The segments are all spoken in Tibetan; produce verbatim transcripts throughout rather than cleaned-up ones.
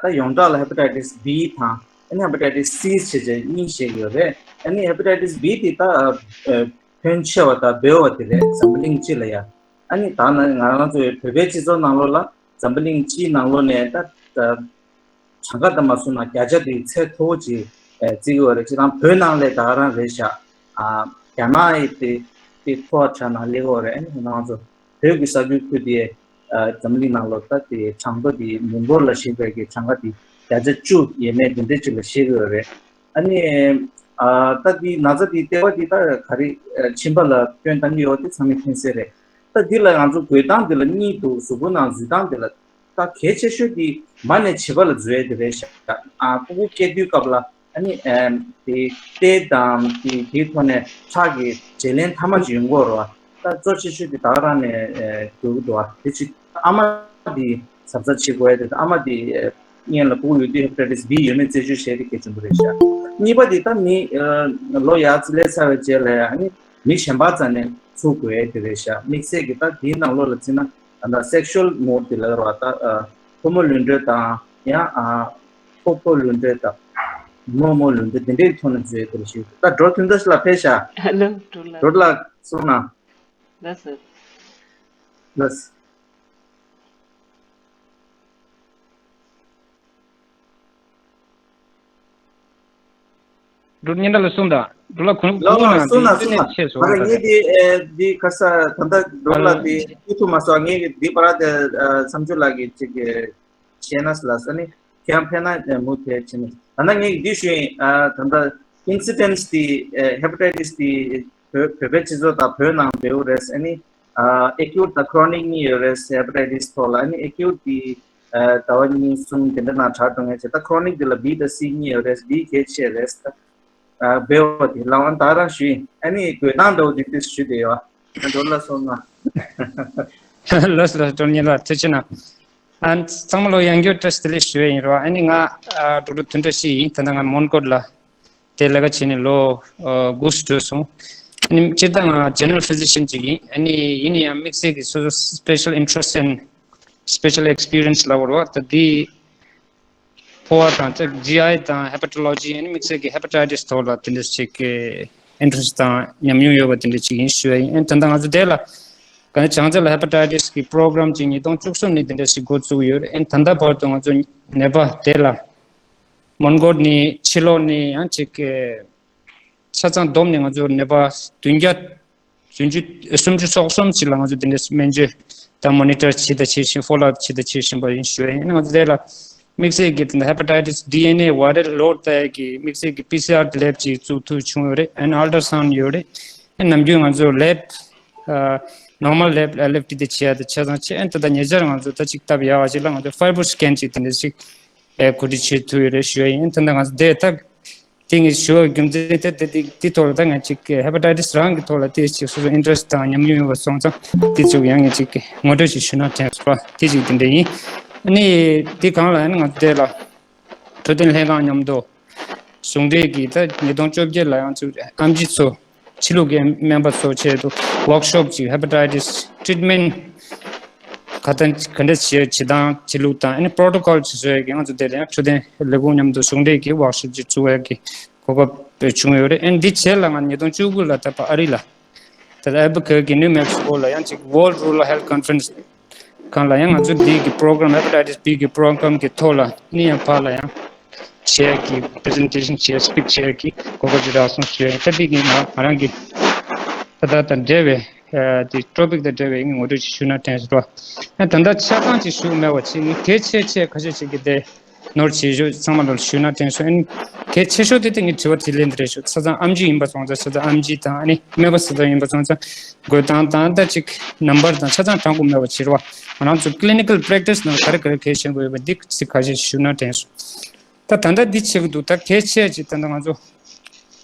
ད་ཡོངས་གྲགས་ལ་ཧེ་པ་ཊའི་ཊི་སི་བྷི་དང་ཨ་ནི་ཧེ་པ་ཊའི་ཊི་སི་སི་བྱས་བྱས་གཉིས་བཤད་ཀྱི་ཡོད་རེད། ཨ་ནི་ཧེ་པ་ཊའི་ཊི་སི་བྷི་དེ་ད་ཨ་ཕོན་ཆེ་བ་དང་འབོལ་བ་དེ་རེད། འཛམ་བུ་གླིང་སྤྱི་ལ་ཡ། ཨ་ནི་ད་ནི་ང་རང་ཚོའི་བོད་པའི་སྤྱི་ཚོགས་ནང་ལོགས་ལ་འཛམ་བུ་གླིང་སྤྱིའི་ནང་ལོགས་ནས་ད་ད་གྲངས་ཀ་ལྟར་མ་སོང་ན་བརྒྱ་ཆ་དེ་ཚད་མཐོ་བོ་ཅིག་ཨ་བརྩི་གི་ཡོད་རེད། སྤྱིར་བཏང་བོད་ནང་ལས་ད་ག་རང་རེད་ཤག་ཨ་རྒྱ་ནག་ཡི་དེ་དེ་མཐོ་བ་དྲག་ན་ལེགས་ཡོད་རེད། ཨ་ནི་ང་རང་ཚོ་བོད་ཀྱི་ས་ཁུལ་ཁུལ་དེ་ཨ་འཛམ་གླིང་ནང་ལོགས་ད་དེ་གྲངས་ཐོ་དེ་མི་འབོར་ལ་གཞིགས་པའི་གི་གྲངས་ཀ་དེ་བརྒྱ་ཆ་བཅུ་ཡས་མས་དེ་འདྲ་ཅིག་ལ་བཤད་གི་ཡོད་རེད། ཨ་ནི་ཨ་ད་དེ་ན་ཚ་དེ་ལྟེ་བ་དེ་ད་ག་རེ་ཨ་མཆིན་པ་ལ་སྐྱོན་བཏང་གི་ཡོད་དེ་ཚང་མས་མཁྱེན་གསལ་རེད། ད་འདི་ལ་ང་ཚོ་འགོད་སྟངས་འདི་ལ་གཉིས་འདུག་གཟུགས་པོ་ནང་འཛུལ་སྟངས་འདི་ལ། ད་གལ་ཆེ་ཤོས་དེ་མ་ནས་བྱིས་པ་ལ་འཛུལ་ཡས་དེ་རེད་ཤག་ཨ་ཕྲུ་གུ་སྐྱེ་དུས་སྐབས་ལ་ཨ་ནི་ཨེམ་དེ་རྟའི་དང་དེ་དེའི་ཐོག་ནས་ཁྲག་གི་བརྗེ་ལེན་མཐའ་མ་ཅིག་ཡོང་གི་ཡོད་རེད་བ། ད་གཙོ་ཆེ་ཤོས་དེ་ད་ག་རང་ནས་ཨེ་འགྱུར་གི་འདུག་བ། དེ་ཕྱི་ཨ་མ་དེ་གཟབ་གཟབ་བྱེད་དགོས་ཡས་དེ། ཨ་མ་དེ་ཨེ་སྔོན་ལ་ཕྲུ་གུ་ཡོད་དུས་ཧེ་པ་ཊའི་ཊི་སི་བྷི་ཡོད་མེད་རྩད་གཅོད་བྱེད་ཡས་དེ་གལ་ཆེན་པོ་རེད་ཤག་གཉིས་པ་དེ་ད་མི་ཨེ་ལོ་ཡར་ཙམ་སླེབས་ཚར་བའི་རྗེས་ལ་ཨ་ནི་མི་གཞན་པ་རྩ་ནས་ཚུགས་དགོས་ཡས་དེ་རེད་ཤག་དམིགས་བསལ་གྱི་ད་དེའི་ནང་ལོགས་ལ་བརྩིས་ན། ད་ལྟ་སེག་ཤུ་ཨལ་མོ་ཌི་དེ་ལབ་ར། ད་ཨ་ཕོ་མོ་ལུས་འབྲེལ་དང་ཡང་ཨ་ཕོ་ཕོ་ལུས་འབྲེལ་དང་མོ་མོ་ལུས་འབྲེལ་དེ་འདྲའི་ཐོག་ནས་བཟོས་དེ་ཞིག་ད་འགྲོ་དུས་འདྲ་ཞིག་ལ་ཕེབས་ཤག་ལོ་འགྲོ་ལ། འགྲོ་ལ་སོང་ན། ལགས་སོ། ལགས། འགྲོ་སྙན་གྲགས་ལ་གསུངས་དང་འགྲོ་ལ་གུང་ལོ་གུང་ལ་གསུངས་ན་གསུངས་ན་ཆེ་སོང་། ང་ལ་ངས་འདི་ཨེ་འདི་ཁ་ས་ད་ལྟ་འགྲོ་ལ་འདི་ཐུག་ཐུག་མ་སོང་། ངས་འདི་པར་དེ་བསམ་ཚུལ་ལ་གི་ཅིག་གི་བཤད་ན་ལ་ས་ནི་ཁྱེད་ཕན་ན་མུ་མཐུད་བྱས་ནས་ད་ལྟ་ངས་འདི་ཞུ་ཡིན། ད་ལྟ་ཨིན་སི་ཌེན་སི་དེ་ཧེ་པ་ཊའི་ཊི་སི་དེ་བོད་བོད་པའི་སྤྱི་ཚོགས་དང་བོད་ནང་འབེལ་རེད། ཨ་ནི་ཨེ་ཀིའུ་ཊི་དང་ཁོ་རོ་ནིག་གཉིས་ཡོད་རེད། ཧེ་པ་ཊའི་ཊི་སི་ཐོག་ལ་ཨ་ནི་ཨེ་ཀིའུ་ཊི་དེ་ཟླ་བ་གཉིས་གསུམ་དེ་འདྲ་ནང་དྲག་འགྲོ་ངེས་བྱས། ད་ཁོ་རོ་ནིག་དེ་ལ་བྷི་དང་སི་གཉིས་ཡོད་རེད། བྷི་གལ་ཆེ་རེད། ད་འབེལ་བ་དེ་ལ་ཝང་ད་རང་ཞུས་ཡིན། ཨ་ནི་དགོས་སྟངས་འདྲ་བོ་དེ་དུས་ཞུས་བསྡད་ཡོད། ཨ་འགྲོ་ལ་སོང་ན། ལགས་སོ་ལགས་སོ། སྤྲོ་སྙིང་ལ་ཐུགས་ཆེ་གནང་། ཨ་ཚང་མ་ལོ་ཡང་བསྐྱར་བཀྲ་ཤིས་བདེ་ལེགས་ཞུ་ཡས་ཡིན་རོགས། ཨ་ནི་ང་ཨ་ཌོག་ཊར་དོན་གྲུབ་ཞིག་ཡིན། ད་ལྟ་ང་མོན་གྷོ་ལ་དེ་ལས་ཀ་བྱས་ནས་ལོ་ཨ་དགུ་ཙམ་འགྲོ་སོང་། ཨ་ནི་སྤྱིར་བཏང་ང་ཇེ་ནེ་རལ་ཕི་ཟི་ཤན་ཅིག་ཡིན། ཨ་ནི་ཡིན་ན་ཡང་དམིགས་བསལ་གྱི་སོ་སོ་སི་པེ་ཤལ་ཨིན་ཊི་རེ་སི་ཊི་ཨེན་ཌི་སི་པེ་ཤལ་ཨེག་སི་པི་རི་ཡན་སི་ལབ་དགོས་རེད་བ། ད་འདི་ཕོ་བ་དང་ཅིག་ཇི་ཨའི་དང་ཧེ་པ་ཊོ་ལོ་ཇི། ཨ་ནི་དམིགས་བསལ་གྱི་ཧེ་པ་ཊའི་ཊི་སི་ཐོག་ལ་དེ་འདྲ་ཞིག་གི་ཨིན་ཊི་རེ་སི་ཊི་དང་ཉམས་མྱོང་ཡོད་པ་དེ་འདྲ་ཞིག་ཡིན་ཞུ་ཡ་ཡིན། ཨ་ནི་ད་ལྟ་ང་ཚོ་དེ་ལ་ག་ནས་བྱང་རྩེ་ལ་ཧེ་པ་ཊའི་ཊི་སི་གི་པོ་རོ་གྷ་རམ་ཅིག་ཉིས་སྟོང་བཅུ་གསུམ་ནས་དེ་འདྲ་ཞིག་འགོ་བཙུགས་ཡོད་རེད། ཨ་ནི་ད་ལྟ་བར་དུ་ང་ཚོ་ནད་པ་དེ་ལ་མོན་གྷོ་ནས་ཕྱི་ལོགས་ནས་ཡང་ཅིག་གི་ཆ་ཚང་བསྡོམས་ནས་ང་ཚོ་ནད་པ་བདུན་བརྒྱ་བདུན་ཅུ་སུམ་ཅུ་སོ་གསུམ་ཅིག་ལ་ང་ཚོ་དེ་འདྲའི་སྨན་བཅོས་དང་མོ་ནི་ཊར་བྱེད་དང་བྱེད་བཞིན། ཕོ་ལོ་ཨབ་བྱེད་དང་བྱེད་བཞིན་པ་ཡིན་ཞུ་ཡ་ཡིན། ང་ཚོ་དེ་ལ་དམིགས་བསལ་གྱི་དེ་འདྲ་ཧེ་པ་ཊའི་ཊི་སི་ཌི་ཨེན་ཨེ་ཝའི་རལ་ལོཌ་ལྟ་ཡ་གི་དམིགས་བསལ་གྱི་པི་སི་ཨར་ལེབ་ཅིག་བཙུགས་ཐུབ་བྱུང་ཡོད་རེད། ཨ་ནི་ཨལ་ཊྲ་སའུན་ཌི་ཡོད་རེད། ཨ་ནི་ནམ་རྒྱུན་ང་ཚོ་ལེབ་ནོར་མལ་ལེབ་ཨེལ་ཨེཕ་ཊི་དེ་བྱེད་ཡ་དེ་ཆ་ཚང་བྱེད། ཨ་ནི་ད་ལྟ་ཉེ་ཆར་ང་ཚོ་ད་ཅིག་སྟབས་ཡག་པ་ཞིག་ལ་ང་ཚོ་ཕའི་བར་སི་ཀེན་ཅིག་དེ་འདྲ་ཞིག་ཨེ་གོ་སྒྲིག་བྱེད་ཐུབ་ཡོད་རེད་ཞུ་ཡ་ཡིན། ད་ལྟ་ང་ཚོ་དེ་ད་དེ་ངས་ཞུ་བའི་རྒྱུ་མཚན་དེ་དེ་དེ་དེ་ཐོག་ལ་ད་ང་ཅིག་ཧེ་པ་ཊའི་ཊི་སི་རང་གི་ཐོག་ལ་དེ་ཅིག་སོ་སོ་ཨིན་ཊི་རེ་སི་ཊི་དང་ཉམས་མྱོང་ཡོད་པ་སོང་ཙང་དེ་ཅིག་ཡང་ངས་ཅིག་ངོ་སྤྲོད་ཅིག་ཞུ་ན་དྲན་སོང་བ། དེ་ཅིག་དེ་འདྲ་ཡིན། ཨ་ནི་དེ་གང་ལ་ཨ་ནི་ང་ཚོ་དེ་ལ་འཕྲོད་བསྟེན་ལྷན་ཁང་མཉམ་དུ་གཞུང་འབྲེལ་གྱི་ད་ཉིས་སྟོང་བཅོ་བརྒྱད་ལ་ཡང་ཚུད་ཨེམ་ཆི་ཚོ་ཕྱི་ལུགས་ཀྱི་སྨན་པ་ཚོ་ཆེད་དུ་ཝོག་ཤོབ་ཅིག་ཧེ་པ་ཊའི་ཊི་སི་ཊི་རི་ཊི་མེན་ཊི་ག་ད་ག་འདྲ་བྱེད་བྱེད་སྟངས་བྱེད་ལུགས་དང་ཨ་ནི་པོ་རོ་ཊོ་ཀོལ་ཅིག་བཟོ་ཡ་གི་ང་ཚོ་དེ་ལ་ཡང་འཕྲོད་བསྟེན་ལས་ཁུངས་མཉམ་དུ་གཞུང་འབྲེལ་གྱི་ཝོག་ཤོབ་ཅིག་བཙུགས་ཡ་གི་གོ་སྐབས་བྱུང་ཡོད་རེད། ཨ་ནི་འདི་བྱས་ལ་ང་ཉིས་སྟོང་བཅུ་དགུ་ལ་ད་ཕར་ཨ་རི་ལ་ད་ལྟ་ཨལ་བུ་ཀེར་ཀི་ནིའུ་མེག་སི་ཀོ་ལ་ཡང་ཅིག་World Rural Health Conference སྒང་ལ་ཡང་ང་ཚོ་འདི་གི་པོ་རོ་གྷ་རམ་ཧེ་པ་ཊའི་ཊི་སི་བྷི་གི་པོ་རོ་གྷ་རམ་གི་ཐོག་ལ་ནི་ཡང་ཕར་ལ་ཡང་བྱེད་ཡ་གི་པི་རི་སེན་ཊེ་ཤན་བྱེད་ཡ་སི་པིག་བྱེད་ཡ་གི་གོ་སྐབས་ཅིག་རག་སོང་ཞུ་ཡ་ཡིན། ད་འདི་གི་ང་ང་རང་གི་ད་ལྟ་དང་འབྲེལ་བའི་ཨ་དེ་ཊོ་པིག་དང་འབྲེལ་བའི་ངས་ངོ་སྤྲོད་ཅིག་ཞུ་ན་དྲན་སོང་། ད་ད་ལྟ་ཆ་ཚང་ཅིག་ཞུ་མེད་པ་བྱས་ངས་གལ་ཆེ་ཆེ་ཁ་ཤས་ཅིག་གི་དེ་ནོར་བྱེད་ཞུ་ཚང་མ་ལ་ཞུ་ན་དྲན་སོང་། ཨ་ནི་གལ་ཆེ་ཤོས་དེ་དེ་ངས་དྲི་བ་དྲིས་ལན་དེ་རེད་ཞུ། ཆ་ཚང་ཨེམ་ཆི་ཡིན་པ་སོང་ཙང་ཆ་ཚང་ཨེམ་ཆི་དང་ཨ་ནི་སྨན་པ་ས་ཚང་ཡིན་པ་སོང་ཙང་འགོད་སྟངས་དང་ད་ཅིག་ནམ་བར་དང་ཆ་ཚང་དྲང་པོ་མེད་པ་བྱེད་རོགས། ང་རང་ཚོ་ཀི་ལི་ནི་ཀལ་པེ་རེག་ཊི་སི་ནང་ག་རེ་ག་རེ་གལ་ཆེན་པོ་ཡོད་པ་འདི་ཚིག་ཁ་ཤས་ཞུ་ན་དྲན་སོང་། ད་ད་ལྟ་འདི་བྱེད་ཀྱི་འདུག་ད་གལ་ཆེ་ཅིག་ད་ལྟ་ང་ཚོ་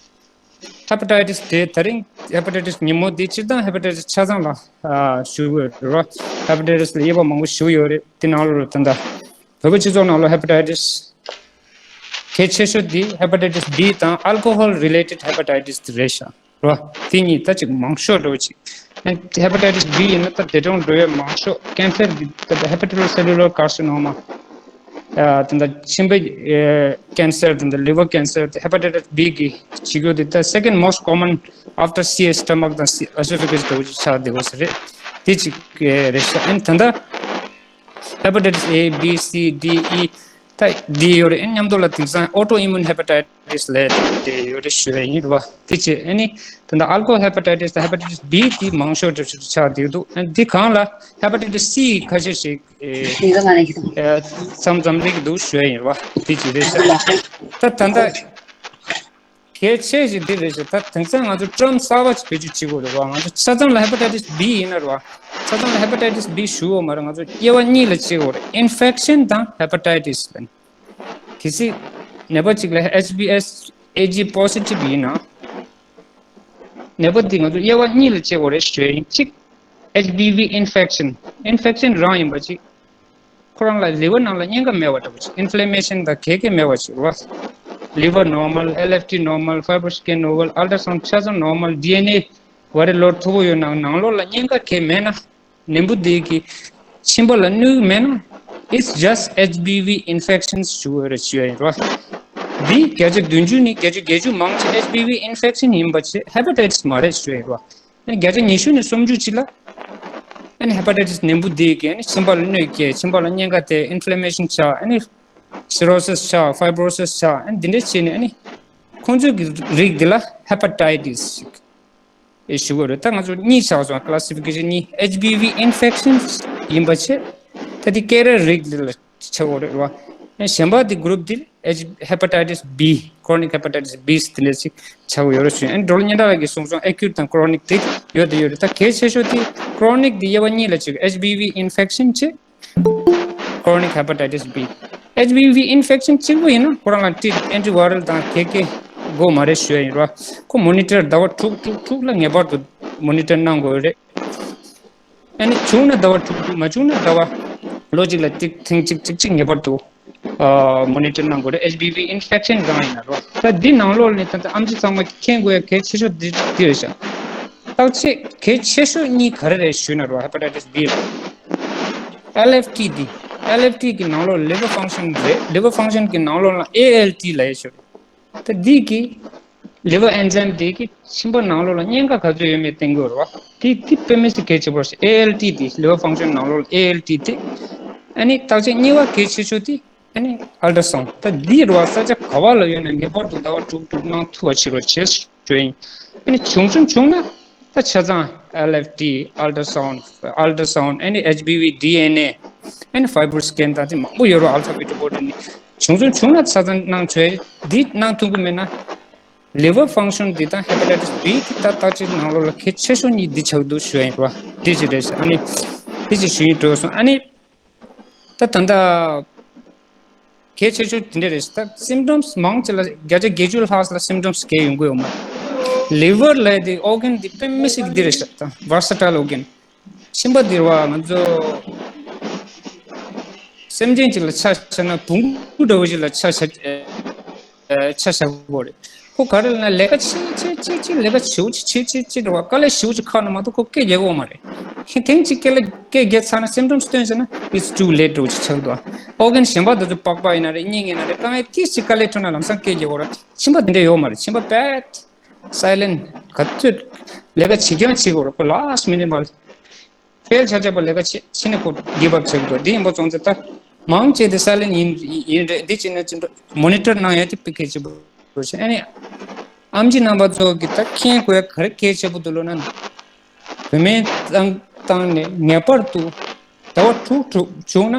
ཧེ་པ་ཊའི་ཊི་སི་དེ་ད་རིང་ཧེ་པ་ཊའི་ཊི་སི་ཉིན་མོ་འདི་སྤྱིར་བཏང་ཧེ་པ་ཊའི་ཊི་སི་ཆ་ཚང་ལ་ཨ་ཞུ་གི་ཡོད་རེད་རོ། ཧེ་པ་ཊའི་ཊི་སི་ལ་དབྱེ་བ་མང་པོ་ཞུ་གི་ཡོད་རེད། དེ་ནང་ལོགས་ལ་ད་ལྟ་བོད་པའི་སྤྱི་ཚོགས་ནང་ལ་ཧེ་པ་ཊའི་ཊི་སི་གལ་ཆེ་ཤོས་འདི་ཧེ་པ་ཊའི་ཊི་སི་བྷི་དང་ཨལ་ཀོ་ཧོལ་རི་ལེ་ཊེཌ་ཧེ་པ་ཊའི་ཊི་སི་དེ་རེད་ཤག་རོ། དེ་གཉིས་ད་ཅིག་མང་ཤོས་འགྲོ་ཅིག་ཧེ་པ་ཊའི་ཊི་སི་བྷི་ཡིན་ན་ད་དེ་གྲོང་འགྲོ་ཡས་མང་ཤོས་ཀེན་སར་འདི་ད་ཧེ་པ་ཊི་ཊོ་སེ་ལུ་ལར་ཀར་སི་ནོ་མ་ ཨ་དེ་འདྲ་མཆིན་པའི་ཨེ་cancer དེ་འདྲ་liver cancer དེ་hepatitis B གི་བྱེད་རྒྱུ་དེ་ད་second most common after C A stomach དང་ཨེ་སོ་ཕེ་གྷས་དེ་འདྲ་ཆགས་བསྡད་ཡོད་ས་རེད། དེ་གཅིག་རེད་ཤག་ཨན་ད་ལྟ་hepatitis A, B, C, D, E ད་འདི་ཡོད་རེད། ཨན་མཉམ་དུ་ལ་དེང་སང་autoimmune hepatitis ལབ་དེ་ཡོད་རེད་ཞུ་ཡ་ཡིན་རེད་བ། དེ་བྱས་ཨ་ནི་ད་ལྟ་alcohol hepatitis དང་hepatitis B དེ་མང་ཤོས་འགྲུབ་ཆགས་བསྡད་འདུག་ཨན་འདི་གང་ལ་hepatitis C ཁ་ཤས་ཤིག་ཨེ་མཚམས་མཚམས་སླེབས་ཀྱི་འདུག་ཞུ་ཡ་ཡིན་རེད་བ། དེ་བྱས་རེད་ཤག་ད་ད་ལྟ་གལ་ཆེ་ཞིག་འདི་རེད་ཤག་ད་དེང་སང་ང་ཚོ་term གསར་བ་ཅིག་བེད་སྤྱོད་བྱེད་དགོས་རེད་བ། ང་ཚོ་ཆ་ཚང་ལ་hepatitis B ཡིན་ན་རེད་བ། ཆ་ཚང་ལ་hepatitis B ཞུ་དགོས་མ་རེད། ང་ཚོ་དབྱེ་བ་གཉིས་ལ་ཕྱེ་དགོས་རེད། infection དང་hepatitis ལ། གལ་སྲིད་ནད་པ་གཅིག་ལ་H B S A G positive ཡིན་ན། ནད་པ་འདི་ང་ཚོ་དབྱེ་བ་གཉིས་ལ་ཕྱེ་དགོས་རེད་ཞུ་ཡ་ཡིན། གཅིག H B V infection, infection རང་ཡིན་པ་གཅིག་ཁོ་རང་ལ་liver ནང་ལ་གཉན་ཁ་མེད་པ་འདྲ་པོ་ཅིག inflammation དང་ག་གེ་མེད་པ་ཅིག་རེད་བ། liver normal, L F T normal, fibroscan normal, ultrasound ཆ་ཚང་normal, D N A ཝ་རི་ལོཌ་མཐོ་པོ་ཡོད་ན་ནང་ལོགས་ལ་གཉན་ཁ་གེ་མེད་ན། ནད་འབུ་དེ་གི་མཆིན་པ་ལ་གནོད་མེད་ན། It's just H B V infections ཞུ་དགོས་རེད་ཞུ་ཡ་ཡིན་རེད་བ། འདི་བརྒྱ་ཆ་བདུན་ཅུ་ནས་བརྒྱ་ཆ་བརྒྱད་ཅུ་མང་ཆེ་H B V infection ཡིན་པ་ཆེ་hepatitis མ་རེད་ཞུ་ཡ་ཡིན་རེད་བ། ཨ་ནི་བརྒྱ་ཆ་ཉི་ཤུ་ནས་སུམ་ཅུ་ཅིག་ལ། ཨ་ནི་hepatitis ནད་འབུ་དེ་གིས་ཨ་ནི་མཆིན་པ་ལ་གནོད་སྐྱེལ། མཆིན་པ་ལ་གཉན་ཁ་ཐེབས། inflammation ཆགས། ཨ་ནི་cirrhosis ཆགས། fibrosis ཆགས། ཨ་ནི་འདི་འདྲ་བྱས་ནས་ཨ་ནི་ཁོང་ཚོའི་གི་རིགས་འདི་ལ་hepatitis ཞིག་ཨེ་ཞུ་དགོས་རེད། ད་ང་ཚོ་གཉིས་ཆགས་སོང་། classification གཉིས། H B V infections ཡིན་པ་བྱས། ད་འདི་ཀེ་རེ་རིགས་འདི་ལ་ཆགས་དགོས་རེད་བ། ཨ་ནི་གཞན་པ་འདི་group འདི་H hepatitis B, chronic hepatitis B དེ་འདྲ་ཞིག་ཆགས་ཀྱི་ཡོད་རེད་ཞུ། ཨ་ནི་ཌོག་ཊར་སྙན་གྲགས་ལགས་ཀྱིས་གསུངས་སོང་། acute དང་chronic དེ་ཡོད་དེ་ཡོད་རེད། ད་གལ་ཆེ་ཤོས་དེ་chronic དེ་དབྱེ་བ་གཉིས་ལ་ཕྱེ། H B V infection བྱས། chronic hepatitis B, H B V infection གཅིག་པུ་ཡིན་ན་ཁོ་རང་ལ་ཏྲིཊ་antiviral དང་ག་གེ་དགོས་མ་རེད་ཞུ་ཡ་ཡིན་ར། ཁོ་monitor ཟླ་བ་དྲུག་དྲུག་དྲུག་ལ་ངེས་པར་དུ་monitor གནང་དགོས་རེད། ཨ་ནི་བྱུང་ན་ཟླ་བ་དྲུག་དྲུག་མ་བྱུང་ན་ཟླ་བ་ལོ་གཅིག་ལ་ཏིག་ཐེངས་གཅིག་གཅིག་གཅིག་ངེས་པར་དུ་ཨ་monitor གནང་དགོས་རེད། H B V infection རང་ཡིན་ན་རོ། ད་འདི་ནང་ལོགས་ནས་ད་ལྟ་ཨེམ་ཆི་ཚང་མ་མཁྱེན་དགོས་ཡ་གལ་ཆེ་ཤོས་འདི་འདི་རེད་ཤག་བརྟག་དཔྱད་གལ་ཆེ་ཤོས་གཉིས་ག་རེ་རེད་ཞུས་ན་རོ། hepatitis B ལ། L F T འདི། L F T གི་ནང་ལོགས་liver function རེད། liver function གི་ནང་ལོགས་ལ A L T ལབ་ཡ་ཞིག་རེད། ད་འདི་གི་liver enzyme འདི་གི་མཆིན་པ་ནང་ལོགས་ལ་གཉན་ཁ་ག་ཚོད་ཡོད་མེད་བསྟན་དགོས་རེད་བ། འདི་འདི་དཔེ་མི་སྲིད་གལ་ཆེ་པོ་རེད། A L T འདི་liver function ནང་ལོགས་ལ་A L T འདི། ཨ་ནི་བརྟག་དཔྱད་གཉིས་པ་གལ་ཆེ་ཤོས་འདི། ཨ་ནི་ultrasound ད་འདི་རུ་བ་ས་ཆ་ག་བ་ལ་ཡོད་ན་ངེས་པར་དུ་ཟླ་བ་དྲུག་དྲུག་གནང་ཐུབ་པ་བྱེད་རོགས་བྱེད་ཞུ་ཡིན། ཨ་ནི་བྱུང་བྱུང་བྱུང་ན་ད་ཆ་ཚང་L F T, ultrasound, ultrasound ཨ་ནི H B V D N A ཨ་ནི་fibroscan དང་དེ་མང་པོ་ཡོད་རོགས། alpha beta body ནི་བྱུང་བྱུང་བྱུང་ན་ཆ་ཚང་གནང་ཆོག་འདི་གནང་ཐུབ་ཀྱི་མེད་ན། liver function འདི་དང་hepatitis B འདི་ད་བརྟག་དཔྱད་ནང་ལོགས་ལ་གལ་ཆེ་ཤོས་གཉིས་འདི་ཆགས་འདུག་ཞུ་ཡིན་རོགས། འདི་ཅི་རེད་ཟེར། ཨ་ནི་འདི་ཅི་ཞུ་ཡིན་འགྲོ་སོང་། ཨ་ནི། ད་ད་ལྟ་གལ་ཆེ་ཤོས་དེ་འདྲ་རེད། ད་symptoms མང་ཆེ་ལ་བརྒྱ་ཆ་བརྒྱད་ཅུ་ལྷག་ལ་symptoms གས་ཡོང་གི་ཡོད་མ་རེད། liver ལབ་དེ་organ འདི་དཔེ་མི་སྲིད་འདི་རེད་ཤག་ད་versatile organ མཆིན་པ་འདི་ར་བ་ང་ཚོ་སེམས་ཅན་ཅིག་ལ་ཆ་བཞག་ན་བོང་བུ་འདྲ་བོ་ཞིག་ལ་ཆ་བཞག་ཆ་བཞག་གི་རེད། ཁོ་ག་རེ་ལབ་ན་ལས་ཀ་ཆེ་ཆེ་ཆེ་ཆེ་ལས་ཀ་ཞེ་པོ་ཅིག་ཆེ་ཆེ་ཆེ་འདྲ་བ་དཀའ་ལས་ཞེ་པོ་ཅིག་ཁག་ན་མ་གཏོགས་ཁོ་སྐད་རྒྱག་གི་ཡོད་མ་རེད། ཧིན་ཐེངས་གཅིག་སྐད་ལ་སྐད་རྒྱག་ཚར་ན་symptoms སྟོན་ཚར་ན་it's too late འགྲོ་ཅིག་ཆགས་འདུག organ གཞན་པ་དེ་ཚོ་པགས་པ་ཡིན་ན་རེད། སྙིང་ཡིན་ན་རེད། དཀའ་ངལ་ཏིས་ཅིག་དཀའ་ལས་ཐོན་ན་ལམ་སང་སྐད་རྒྱག་གི་རེད། མཆིན་པ་དེ་འདྲ་ཡོད་མ་རེད། མཆིན་པ་bad silent ག་ཚོད་ལས་ཀ་བྱེད་ཀྱང་བྱེད་དགོས་རེད། ཁོ་last minute མ་fail ཆགས་ཆགས་པ་ལས་ཀ་བྱེད་བྱེད་ནས་ཁོ་give up བྱེད་དགོས། དེ་ཡིན་པ་ཙང་ཚེ་ད་མང་ཆེ་དེ་silent ཡིན་ཡིན་རེད། འདི་བྱས་ན་ཅི་འདྲ་monitor གནང་ཡ་དེ་དཔེ་གལ་ཆེ་པོ་རེད། ཨ་ནི་ཨེམ་ཆི་རྣམ་པ་ཚོ་གི་ད་མཁྱེན་དགོས་ཡ་ག་རེ་གལ་ཆེ་པོ་འདུག་ལབ་ན། བུད་མེད་བཏང་བཏང་ནས་ངེས་པར་དུ་ཟླ་བ་དྲུག་དྲུག་བྱུང་ན།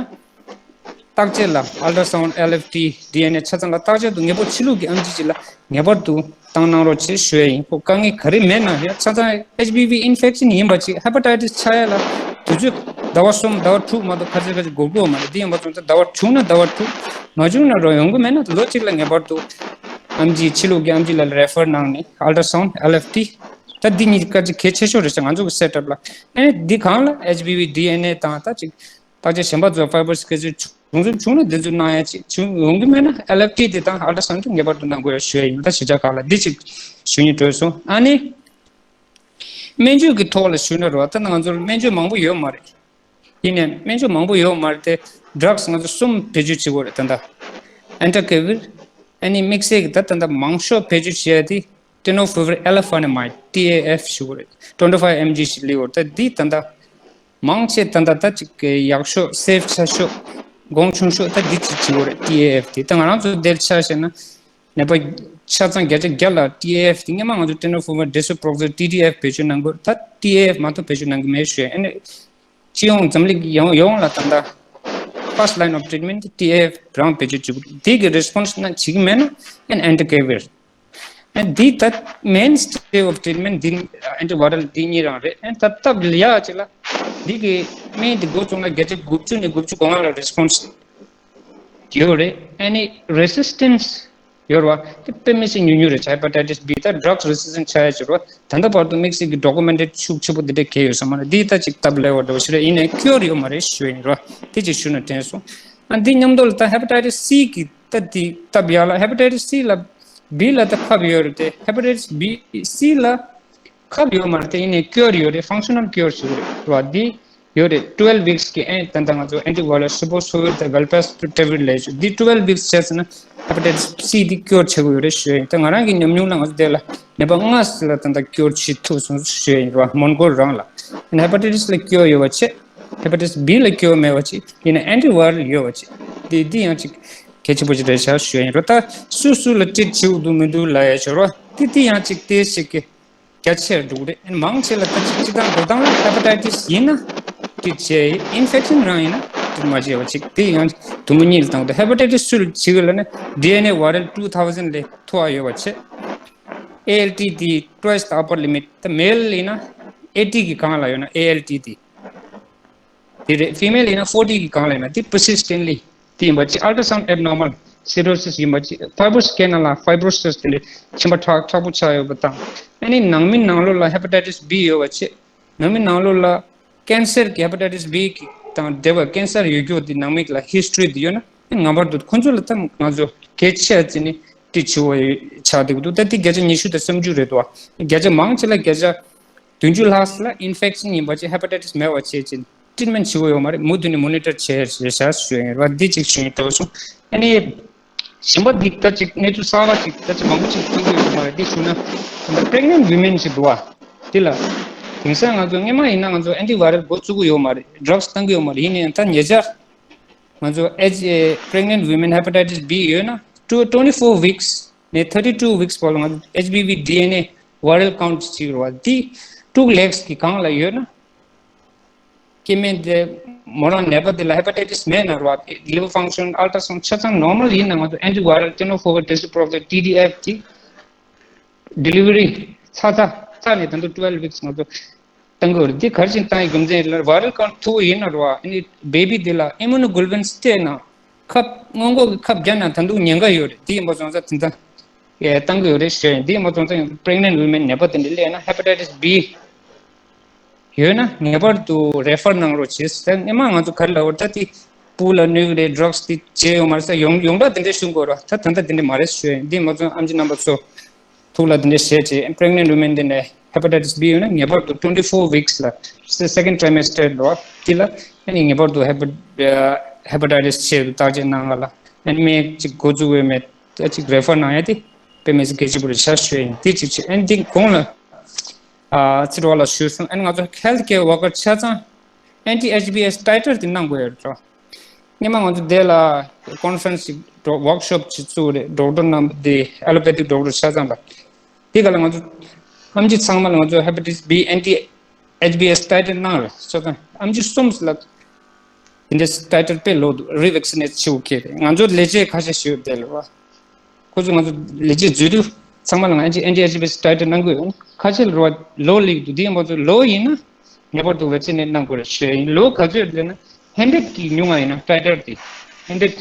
བརྟག་དཔྱད་ལ་ultrasound L F T D N A ཆ་ཚང་ལ་བརྟག་དཔྱད་དུ་ངེས་པར་ཕྱི་ལུགས་ཀྱི་ཨེམ་ཆི་ཅིག་ལ་ངེས་པར་དུ་བཏང་གནང་རོགས་བྱེད་ཞུ་ཡ་ཡིན། ཁོ་དཀའ་ངལ་ག་རེ་མེད་ན་ཡང་ཆ་ཚང་H B V infection ཡིན་པ་ཅིག hepatitis ཆགས་ཡ་ལ་དུས་ཚོད་ཟླ་བ་གསུམ་ཟླ་བ་དྲུག་མ་གཏོགས་ཁ་ཚ་ཁ་ཚ་འགོར་གྱི་ཡོད་མ་རེད། དེ་ཡིན་པ་ཙང་ཚེ་ཟླ་བ་བྱུང་ན་ཟླ་བ་དྲུག་མ་བྱུང་ན་རོ་ཡོང་གི་མེད་ན་ལོ་གཅིག་ལ་ངེས་པར་དུ་ཨེམ་ཆི་ཕྱི་ལུགས་ཀྱི་ཨེམ་ཆི་ལ་refer གནང་ནས་ultrasound L F T ད་འདི་གཉིས་ཀ་ཅིག་གལ་ཆེ་ཤོས་རེད་ཤག་ང་ཚོ་གི་setup ལ། ཨེ་འདི་གང་ལ་H B V D N A དང་ད་ཅིག་བརྟག་དཔྱད་གཞན་པ་ཚོ་fibroscan བྱུང་ཚུལ་བྱུང་ན་འདི་ཚོ་གནང་ཡ་ཅིག་བྱུང་ཡོང་གི་མེད་ན་L F T དེ་དང་ultrasound དེ་ངེས་པར་དུ་གནང་དགོས་ཡ་ཞུ་ཡ་ཡིན། ད་གཞིས་ཆགས་ཁག་ལ་འདི་ཅིག་ཞུ་སྙིང་འདོད་སོང་། ཨ་ནི་སྨན་བཅོས་ཀྱི་ཐོག་ལ་ཞུས་ན་རོ། ད་ང་ཚོར་སྨན་བཅོས་མང་པོ་ཡོད་མ་རེད། ཡིན་ནའི་སྨན་བཅོས་མང་པོ་ཡོད་མ་རེད་དེ། ཌག་སི་ང་ཚོ་གསུམ་བེད་སྤྱོད་བྱེད་དགོས་རེད་ད་ལྟ། ཨན་ཊི་ཀེ་ཝིར། ཨ་ནི་དམིགས་བསལ་གྱི་ད་ད་ལྟ་མང་ཤོས་བེད་སྤྱོད་བྱེད་ཡ་དེ་ཊེ་ནོ་ཕི་ཝར་ཨེལ་ཧྥ་ནི་མའིཌ། ཊི་ཨེ་ཨེཕ་ཞུ་དགོས་རེད། ཊུ་ཝེན་ཊི་ཕའིབ་ཨེམ་ཇི་ཞིག་སླེབས་ཡོད་རེད། ད་འདི་ད་ལྟ་མང་ཆེ་ད་ལྟ་ད་ཅིག་ཡག་ཤོས་སེབ་ཆ་ཤོས་གོང་ཆུང་ཤོས་ད་འདི་ཅིག་བྱེད་དགོས་རེད། ཊི་ཨེ་ཨེཕ་དེ་ད་ང་རང་ཚོ་འདིར་ཆ་བཞག་ན་ནད་པ་ཆ་ཚང་བརྒྱ་ཆ་བརྒྱ་ལ་ཊི་ཨེ་ཨེཕ་དེ་སྔོན་མ་ང་ཚོ་ཊེ་ནོ་ཕི་ཝར་ཌེ་སུ་པོ་རོག་ཟི་ཊི་ཌི་ཨེཕ་བེད་སྤྱོད་གནང་དགོས། ད་ཊི་ཨེ་ཨེཕ་མ་གཏོགས་བེད་སྤྱོད་གནང་གི་མེད་ཞུ་ཡ། ཨ་ནི་སྤྱི་ཡོངས་འཛམ་གླིང་ཡོངས་ཡོངས་ལ་ད་ལྟ་first line of treatment ཊི་ཨེ་ཨེཕ་རང་བེད་སྤྱོད་བྱེད་དགོས། དེ་གི་རེ་སི་པོན་སི་ན་བྱེད་ཀྱི་མེད་ན་ཨན་ཊི་ཀེ་ཝིར། ཨན་འདི་ད་མེན་སི་ཊེ་ཨོཕ་ཊི་རིཊ་མེན་ཊི་འདི་ཨན་ཊི་ཝའི་རལ་འདི་གཉིས་རང་རེད། ཨན་ད་སྟབས་ཡག་ཅིག་ལ་འདི་གི་སྨན་འདི་འགོ་བཙུགས་ན་བརྒྱ་ཆ་དགུ་བཅུ་ནས་དགུ་བཅུ་གོ་ལྔ་ལ་རེ་སི་པོན་སི་ཡོད་རེད། ཨ་ནི་རེ་སི་སི་ཊེན་སི་ཡོད་རེད་བ། དེ་དཔེ་མི་སྲིད་ཉུང་ཉུང་རེད། ཧེ་པ་ཊའི་ཊི་སི་བི་ད་ཌག་སི་རེ་སི་སི་ཊེན་སི་ཆགས་ཡ་ཅིག་རེད་བ། ད་ལྟ་བར་དུ་དམིགས་བསལ་གྱི་ཌོ་ཀུ་མེན་ཊེ་ཤུགས་ཆེ་པོ་འདི་འདྲ་གང་ཡང་ཡོད་ས་མ་རེད། འདི་ད་ཅིག་སྟབས་ལེགས་པ་འདྲ་བོ་ཞིག་རེད། ཡིན་ནའི་ཀིའོར་ཡོད་མ་རེད་ཞུ་ཡ་ཡིན་རེད་བ། དེ་ཅིག་ཞུ་ན་དྲན་སོང་། ཨ་འདི་མཉམ་དུ་ལ་ད་ཧེ་པ་ཊའི་ཊི་སི་སི་གི་ད་འདི་སྟབས་ཡག་ལ་ཧེ་པ་ཊའི་ཊི་སི་སི་ལ་བི་ལ་ད་ཁབ་ཡོད་རེད་དེ། ཧེ་པ་ཊའི་ཊི་སི་བི་སི་ལ་ཁབ་ཡོད་མ་རེད་དེ། ཡིན་ནའི་ཀིའོར་ཡོད་རེད། ཕང་ཤ་ནལ་ཀིའོར་ཞིག་རེད་བ། འདི་ཡོད་རེད། ཊུ་ཝེལ་ཝིག་སི་གི་ཨེ་ད་ལྟ་ང་ཚོ་ཨན་ཊི་ཝའི་རལ་སི་ཊེ་ཕི་ཊི་ཝེལ་ཊེ་ཝེལ་ཕེ་སི་ཊེ་ཝིར་ལབ་ཡ་ཅིག་འདི་ཊུ་ཝེལ་ཝིག་སི་བྱས་ཟིན་ན་ཧེ་པ་ཊའི་ཊི་སི་སི་འདི་ཀིའོར་བྱེད་དགོས་ཡོད་རེད་ཞུ་ཡ་ཡིན། ད་ང་རང་གི་ཉམས་མྱོང་ལ་ང་ཚོ་དེ་ལ་ནད་པ་ལྔ་ལ་ད་ལྟ་ཀིའོར་བྱེད་ཐུབ་སོང་ཞུ་ཡ་ཡིན་རེད་བ། མོན་གྷོ་རང་ལ། ཡིན་ན་ཧེ་པ་ཊའི་ཊི་སི་ལ་ཀིའོར་ཡོད་པ་བྱས། ཧེ་པ་ཊའི་ཊི་སི་བི་ལ་ཀིའོར་མེད་པ་བྱས། ཡིན་ན་ཨན་ཊི་ཝའི་རལ་ཡོད་པ་བྱས། འདི་འདི་ཡང་ཅིག་གལ་ཆེན་པོ་ཞིག་རེད་ཤག་ཞུ་ཡ་ཡིན་རེད། ད་སུ་སུ་ལ་ཊི་རིཊ་བྱེད་དགོས་འདུག་མི་འདུག་ལབ་ཡ་ཞོར་བ་འདི་འདི་ཡང་ཅིག་དེ་ཞིག་གི་རྒྱ་ཆེར་འགྲོ་གི་རེད། མང་ཆེ་ལ་ད་ཅིག་སྤྱིར་བཏང་འགྲོ་སྟངས་ལ་ཧེ་པ་ཊའི་ཊི་སི་ཡིན་ན་ཊི་རིཊ་བྱས། ཨིན་ཕེག་ཤན་རང་ཡིན་ན་ཊི་རིཊ་མ་བྱས་པ་ཅིག་དེ་ཡང་དུམ་བུ་གཉིས་ལ་བཏང་འདུག་ཧེ་པ་ཊའི་ཊི་སི་སུ་ལ་བྱེད་གི་ལབ་ན་ཌི་ཨེན་ཨེ་ཝའི་རལ་ཊུ་ཐའུ་ཟེན་ལས་མཐོ་བ་ཡོད་པ་བྱས། ཨེ་ཨེལ་ཊི་དེ་twice the upper limit ད་མེལ་ཡིན་ན་ཨེ་ཊི་གི་སྒང་ལ་ཡོད་ན་ཨེ་ཨེལ་ཊི་དེ། དེ་རེད། ཕི་མེལ་ཡིན་ན་ཕོར་ཊི་གི་སྒང་ལ་ཡོད་ན་དེ་པར་སི་སི་ཊེན་ཊི་ལི་དེ་ཡིན་པ་ཅིག་ཨལ་ཊ་སའུན་ཌི་ཨེབ་ནོར་མལ་སི་རོ་སིས་ཡིན་པ་ཅིག་ཕའི་བྷོ་རོ་སི་ཀེ་ནལ་ལ་ཕའི་བྷོ་རོ་སིས་དེ་འདྲའི་མཆིན་པ་ཁྲག་མཁྲེགས་པོ་ཆགས་ཡོད་པ་དང་། ཨ་ནི་ནང་མི་ནང་ལོགས་ལ་ཧེ་པ་ཊའི་ཊི་སི་བི་ཡོད་པ་བྱས། ནང་མི་ནང་ལོགས་ལ་ཀེན་སར་གྱི་ཧེ་པ་ཊའི་ཊི་སི་བི་གི་དང་འབྲེལ་བ་ཀེན་སར་ཡོད་རྒྱུ་དེ་ནང་མི་ལ་ཧིས་ཊོ་རི་དེ་ཡོད་ན་ངེས་པར་དུ་ཁོང་ཚོ་ལ་ད་ང་ཚོ་གལ་ཆེ་བ་བྱས་ནས་ཊི་རིཊ་བྱེད་དགོས་ཆགས་བསྡད་ཀྱི་འདུག་ད་དེ་བརྒྱ་ཆ་ཉི་ཤུ་དང་སུམ་ཅུ་རེད་འདུག་བ། བརྒྱ་ཆ་མང་ཆེ་ལ་བརྒྱ་ཆ་བདུན་ཅུ་ལྷག་ལ་ཨིན་ཕེག་ཤན་ཡིན་པ་བྱས་ཧེ་པ་ཊའི་ཊི་སི་མེད་པ་བྱས་ཅིང་ཊི་རིཊ་མེན་ཊི་བྱེད་དགོས་ཡོད་མ་རེད། མུ་མཐུད་ནས་མོ་ནི་ཊར་བྱས་རེད་ཤག་ཞུ་ཡ་ཡིན་རེད་བ། འདི་གཅིག་ཞུ་ཡ་ཡིན། དྲན་སོང་། ཨ་ནི་གཞན་པ་འདི་ད་ཅིག་གནས་ཚུལ་གསར་པ་ཅིག་ད་ཅིག་མང་པོ་ཅིག་ཐོན་གྱི་ཡོད་མ་རེད། འདི་ཞུ་ན་ད་ལྟ་པི་རེག་ནེན་ཊི་ཝི་མེན་ཞིག་འདུག་བ། འདི་ལ་དེང་སང་ང་ཚོ་སྔོན་མ་ཡིན་ན་ང་ཚོ་ཨན་ཊི་ཝའི་རལ་འགོ་བཙུགས་ཀྱི་ཡོད་མ་རེད། ཌག་སི་བཏང་གི་ཡོད་མ་རེད། ཡིན་ནའང་ད་ཉེ་ཆར་ང་ཚོ་ཨེ་ཇི་པི་རེག་ནེན་ཊི་ཝི་མེན་ཧེ་པ་ཊའི་ཊི་སི་བི་ཡོད་ན་ཊུ་ཊུ་ཝེན་ཊི་ཕོར་ཝིག་སི་ནས་ཐར་ཊི་ཊུ་ཝིག་སི་བར་ལ་ང་ཚོ་ཨེཆ་བི་ཝི་ཌི་ཨེན་ཨེ་ཝའི་རལ་ཀའུན་ཊི་ཅིག་རེད་བ། འདི་ཊུ་ལེག་སི་གི་སྒང་ལ་ཡོད་ན། སྐྱེ་དམན་དེ་མོ་རང་ནད་པ་དེ་ལ་ཧེ་པ་ཊའི་ཊི་སི་མེད་ན་རེད་བ། ལི་ཝར་ཕང་ཤན་ཨལ་ཊ་སའུན་ཌི་ཆ་ཚང་ནོར་མལ་ཡིན་ན་ང་ཚོ་ཨན་ཊི་ཝའི་རལ་ཊེ་ནོ་ཕི་ཝར་ཌེ་སུ་པོ་རོག་ཟི་ཊི་ཌི་ཨེཕ་དེ་ཌེ་ལི་ཝ་རི་ཚར་ཚར་ཚར་ནས་ད་དུང་ཊུ་ཝེལ་ཝིག་སི་ང་ཚོ་བཏང་གི་ཡོད་རེད། འདི་ག་རེ་བྱས་ནས་བཏང་ཡི་རྒྱུ་མཚན་ལ་ཝའི་རལ་ཀའུན་ཊི་མཐོ་བོ་ཡིན་ན་རེད་བ། ཨ་ནི་བེ་བི་དེ་ལ་ཨི་མུ་ནོ་གྷོ་ལི་བུ་ལིན་སི་སྤྲད་ན་ཁབ་སྔོན་འགོག་གི་ཁབ་བརྒྱབ་ན་ད་དུང་ཉེན་ཁ་ཡོད་རེད། དེ་ཡིན་པ་སོང་ཙང་དེ་འདྲ་ཡ་བཏང་གི་ཡོད་རེད་ཞུ་ཡ་ཡིན། དེ་མ་ཚོང་ཙང་པི་རེག་ནེན་ཊི་ཝི་མེན་ནད་པ་དེ་འདྲ་སླེབས་ན་ཧེ་པ་ཊའི་ཊི་སི་བི་ཡོད་ན་ངེས་པར་དུ་རེ་ཕར་གནང་རོགས་བྱེད་ཟེར། སྔོན་མ་ང་ཚོ་ག་རེ་ལབ་པ་རེད། ད་དེ་སྤུ་ལ་གནོད་ཀྱི་རེད། ཌག་སི་དེ་བྱས་ཡོད་མ་རེད་ཟེར་ཡོང་ཡོངས་གྲགས་དེ་འདྲ་ཞུ་དགོས་རེད། ད་ད་ལྟ་དེ་འདྲ་མ་རེད་ཞུ་ཡ་ཡིན། དེ་མ་ཚོང་ཨེམ་ཆི་རྣམ་པ་ཚོ་ཐུགས་ལ་དེ་འདྲ་བཞེས་བྱས། པི་རེག་ནེན་ཊི་ཝི་མེན་དེ་འདྲ་ཧེ་པ་ཊའི་ཊི་སི་བི་ཡོད་ན་ངེས་པར་དུ་ཊུ་ཝེན་ཊི་ཕོར་ཝིག་སི་ལ་སེ་ཀེན་ཌི་ཊ་རའི་མེ་སི་ཊར་འགྲོ་བ་དེ་ལ་ཨ་ནི་ངེས་པར་དུ་ཧེ་པ་ཧེ་པ་ཊའི་ཊི་སི་ཆེད་དུ་བརྟག་དཔྱད་གནང་ག་ལ་ཨ་ནི་སྨན་གཅིག་འགོ་འཛུགས་འོས་མེད། ད་ཅིག་རེ་ཕར་གནང་ཡ་དེ་དཔེ་མི་སྲིད་གལ་ཆེན་པོ་རེད་ཤག་ཞུ་ཡ་ཡིན། དེ་གཅིག་བྱས། ཨ་ནི་དེ་གོང་ལ་ཨ་ཚེ་རིང་ལགས་ལ་ཞུས་སོང་། ཨ་ནི་ང་ཚོ་ཧེལ་ཐི་ཀེར་ཝར་ཀར་ཆ་ཚང་ཨན་ཊི་ཨེཆ་བི་ཨེས་ཊའི་ཊར་དེ་གནང་དགོས་ཡོད་རེད་བ། སྔོན་མ་ང་ཚོ་དེ་ལ་ཀོན་ཕ་རེན་སི་ཞིག་ཝརྐ་ཤོབ་ཅིག་བཙུགས་རེད། ཌོག་ཊར་རྣམས་དེ་ཨེ་ལོ་པེ་ཐིག་ཌོག་ཊར་ཆ་ཚང་ལ། དེ་ག་ལ་ང་ཚོ་ཨེམ་ཆི་ཚང་མ་ལ་ང་ཚོ་ཧེ་པ་ཊའི་ཊི་སི་བི་ཨན་ཊི་ཨེཆ་བི་ཨེས་ཊའི་ཊར་གནང་རེད། ཆ་ཚང་ཨེམ་ཆི་གསུམ་ལ་དེ་འདྲའི་ཊའི་ཊར་དཔེ་ལོ་འདུག་རི་ཝེག་སི་ནེ་ཊི་བྱེད་དགོས་ཀྱི་རེད། ང་ཚོ་ལས་བྱེད་ཁ་ཤས་ཤིག་ཡོད་དེ་ལ་བ། ཁོ་ཚོ་ང་ཚོ་ལས་བྱེད་འཛུལ་དུས་ཚང་མ་ལ་ང་ཨན་ཊི་ཨེཆ་བི་ཨེས་ཊའི་ཊར་གནང་དགོས་ཡོད། ཁ་ཤས་ལ་རོ་ལོ་ལེགས་འདུག་དེ་ཡིན་པ་ཚོ་ལོ་ཡིན་ན་ངེས་པར་དུ་ཝེག་སི་ནེ་ཊི་གནང་དགོས་རེད་ཞུ་ཡ་ཡིན། ལོ་ག་ཚོད་ལས་ན་ཧན་ཌེ་རེཌ་གི་ཉུང་བ་ཡིན་ན་ཊའི་ཊར་དེ་ཧན་ཌེ་རེཌ་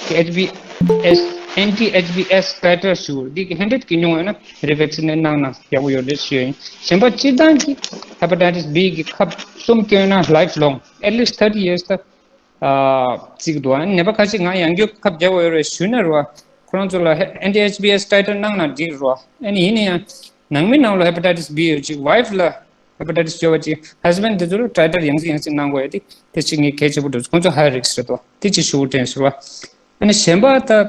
གི་ཨེཆ་བི་ཨེས་ཨན་ཊི་ཨེཆ་བི་ཨེས་ཊའི་ཊར་ཞུ་དགོས་རེད། དེ་གི་ཧན་ཌེ་རེཌ་གི་ཉུང་བ་ཡིན་ན་རི་ཝེག་སི་ནེ་ཊི་གནང་ན་ཡག་པོ་ཡོད་རེད་ཞུ་ཡ་ཡིན། གཞན་པ་སྤྱིར་བཏང་གི་ཧེ་པ་ཊའི་ཊི་སི་བི་གི་ཁབ་གསུམ་བསྐྱོན་ན་ལའིཕ་ལོང་at least thirty years ད་བརྩི་གི་འདུག་ཨ་ནི་ནད་པ་ཁ་ཤས་ང་ཡང་བསྐྱར་ཁབ་རྒྱག་དགོས་ཡོད་རེད་ཞུས་ན་རེད་བ། ཁོ་རང་ཚོ་ལ་ཨན་ཊི་ཨེཆ་བི་ཨེས་ཊའི་ཊར་གནང་ན་འགྲིག་རེད་བ། ཨ་ནི་ཡིན་ན་ཡང་ནང་མི་ནང་ལ་ཧེ་པ་ཊའི་ཊི་སི་བི་ཡོད་ཅིག་ཝའིཕ་ལ་ ཧེ་པ་ཊའི་ཊི་སི་ཅོ་བ་ཅིག་ཧ་སི་བེན་ཌི་དེ་ཚོ་ལ་ཊའི་ཊར་ཡང་སེ་ཡང་སེ་གནང་དགོས་ཡ་དེ་དེ་ཅིག་ངས་གལ་ཆེ་པོ་འདུག་ཁོང་ཚོ་ཧའི་རིསྐ་རེད་དོ། དེ་ཅིག་ཞུ་དྲན་ཟེར་བ། ཨ་ནི་གཞན་པ་ད་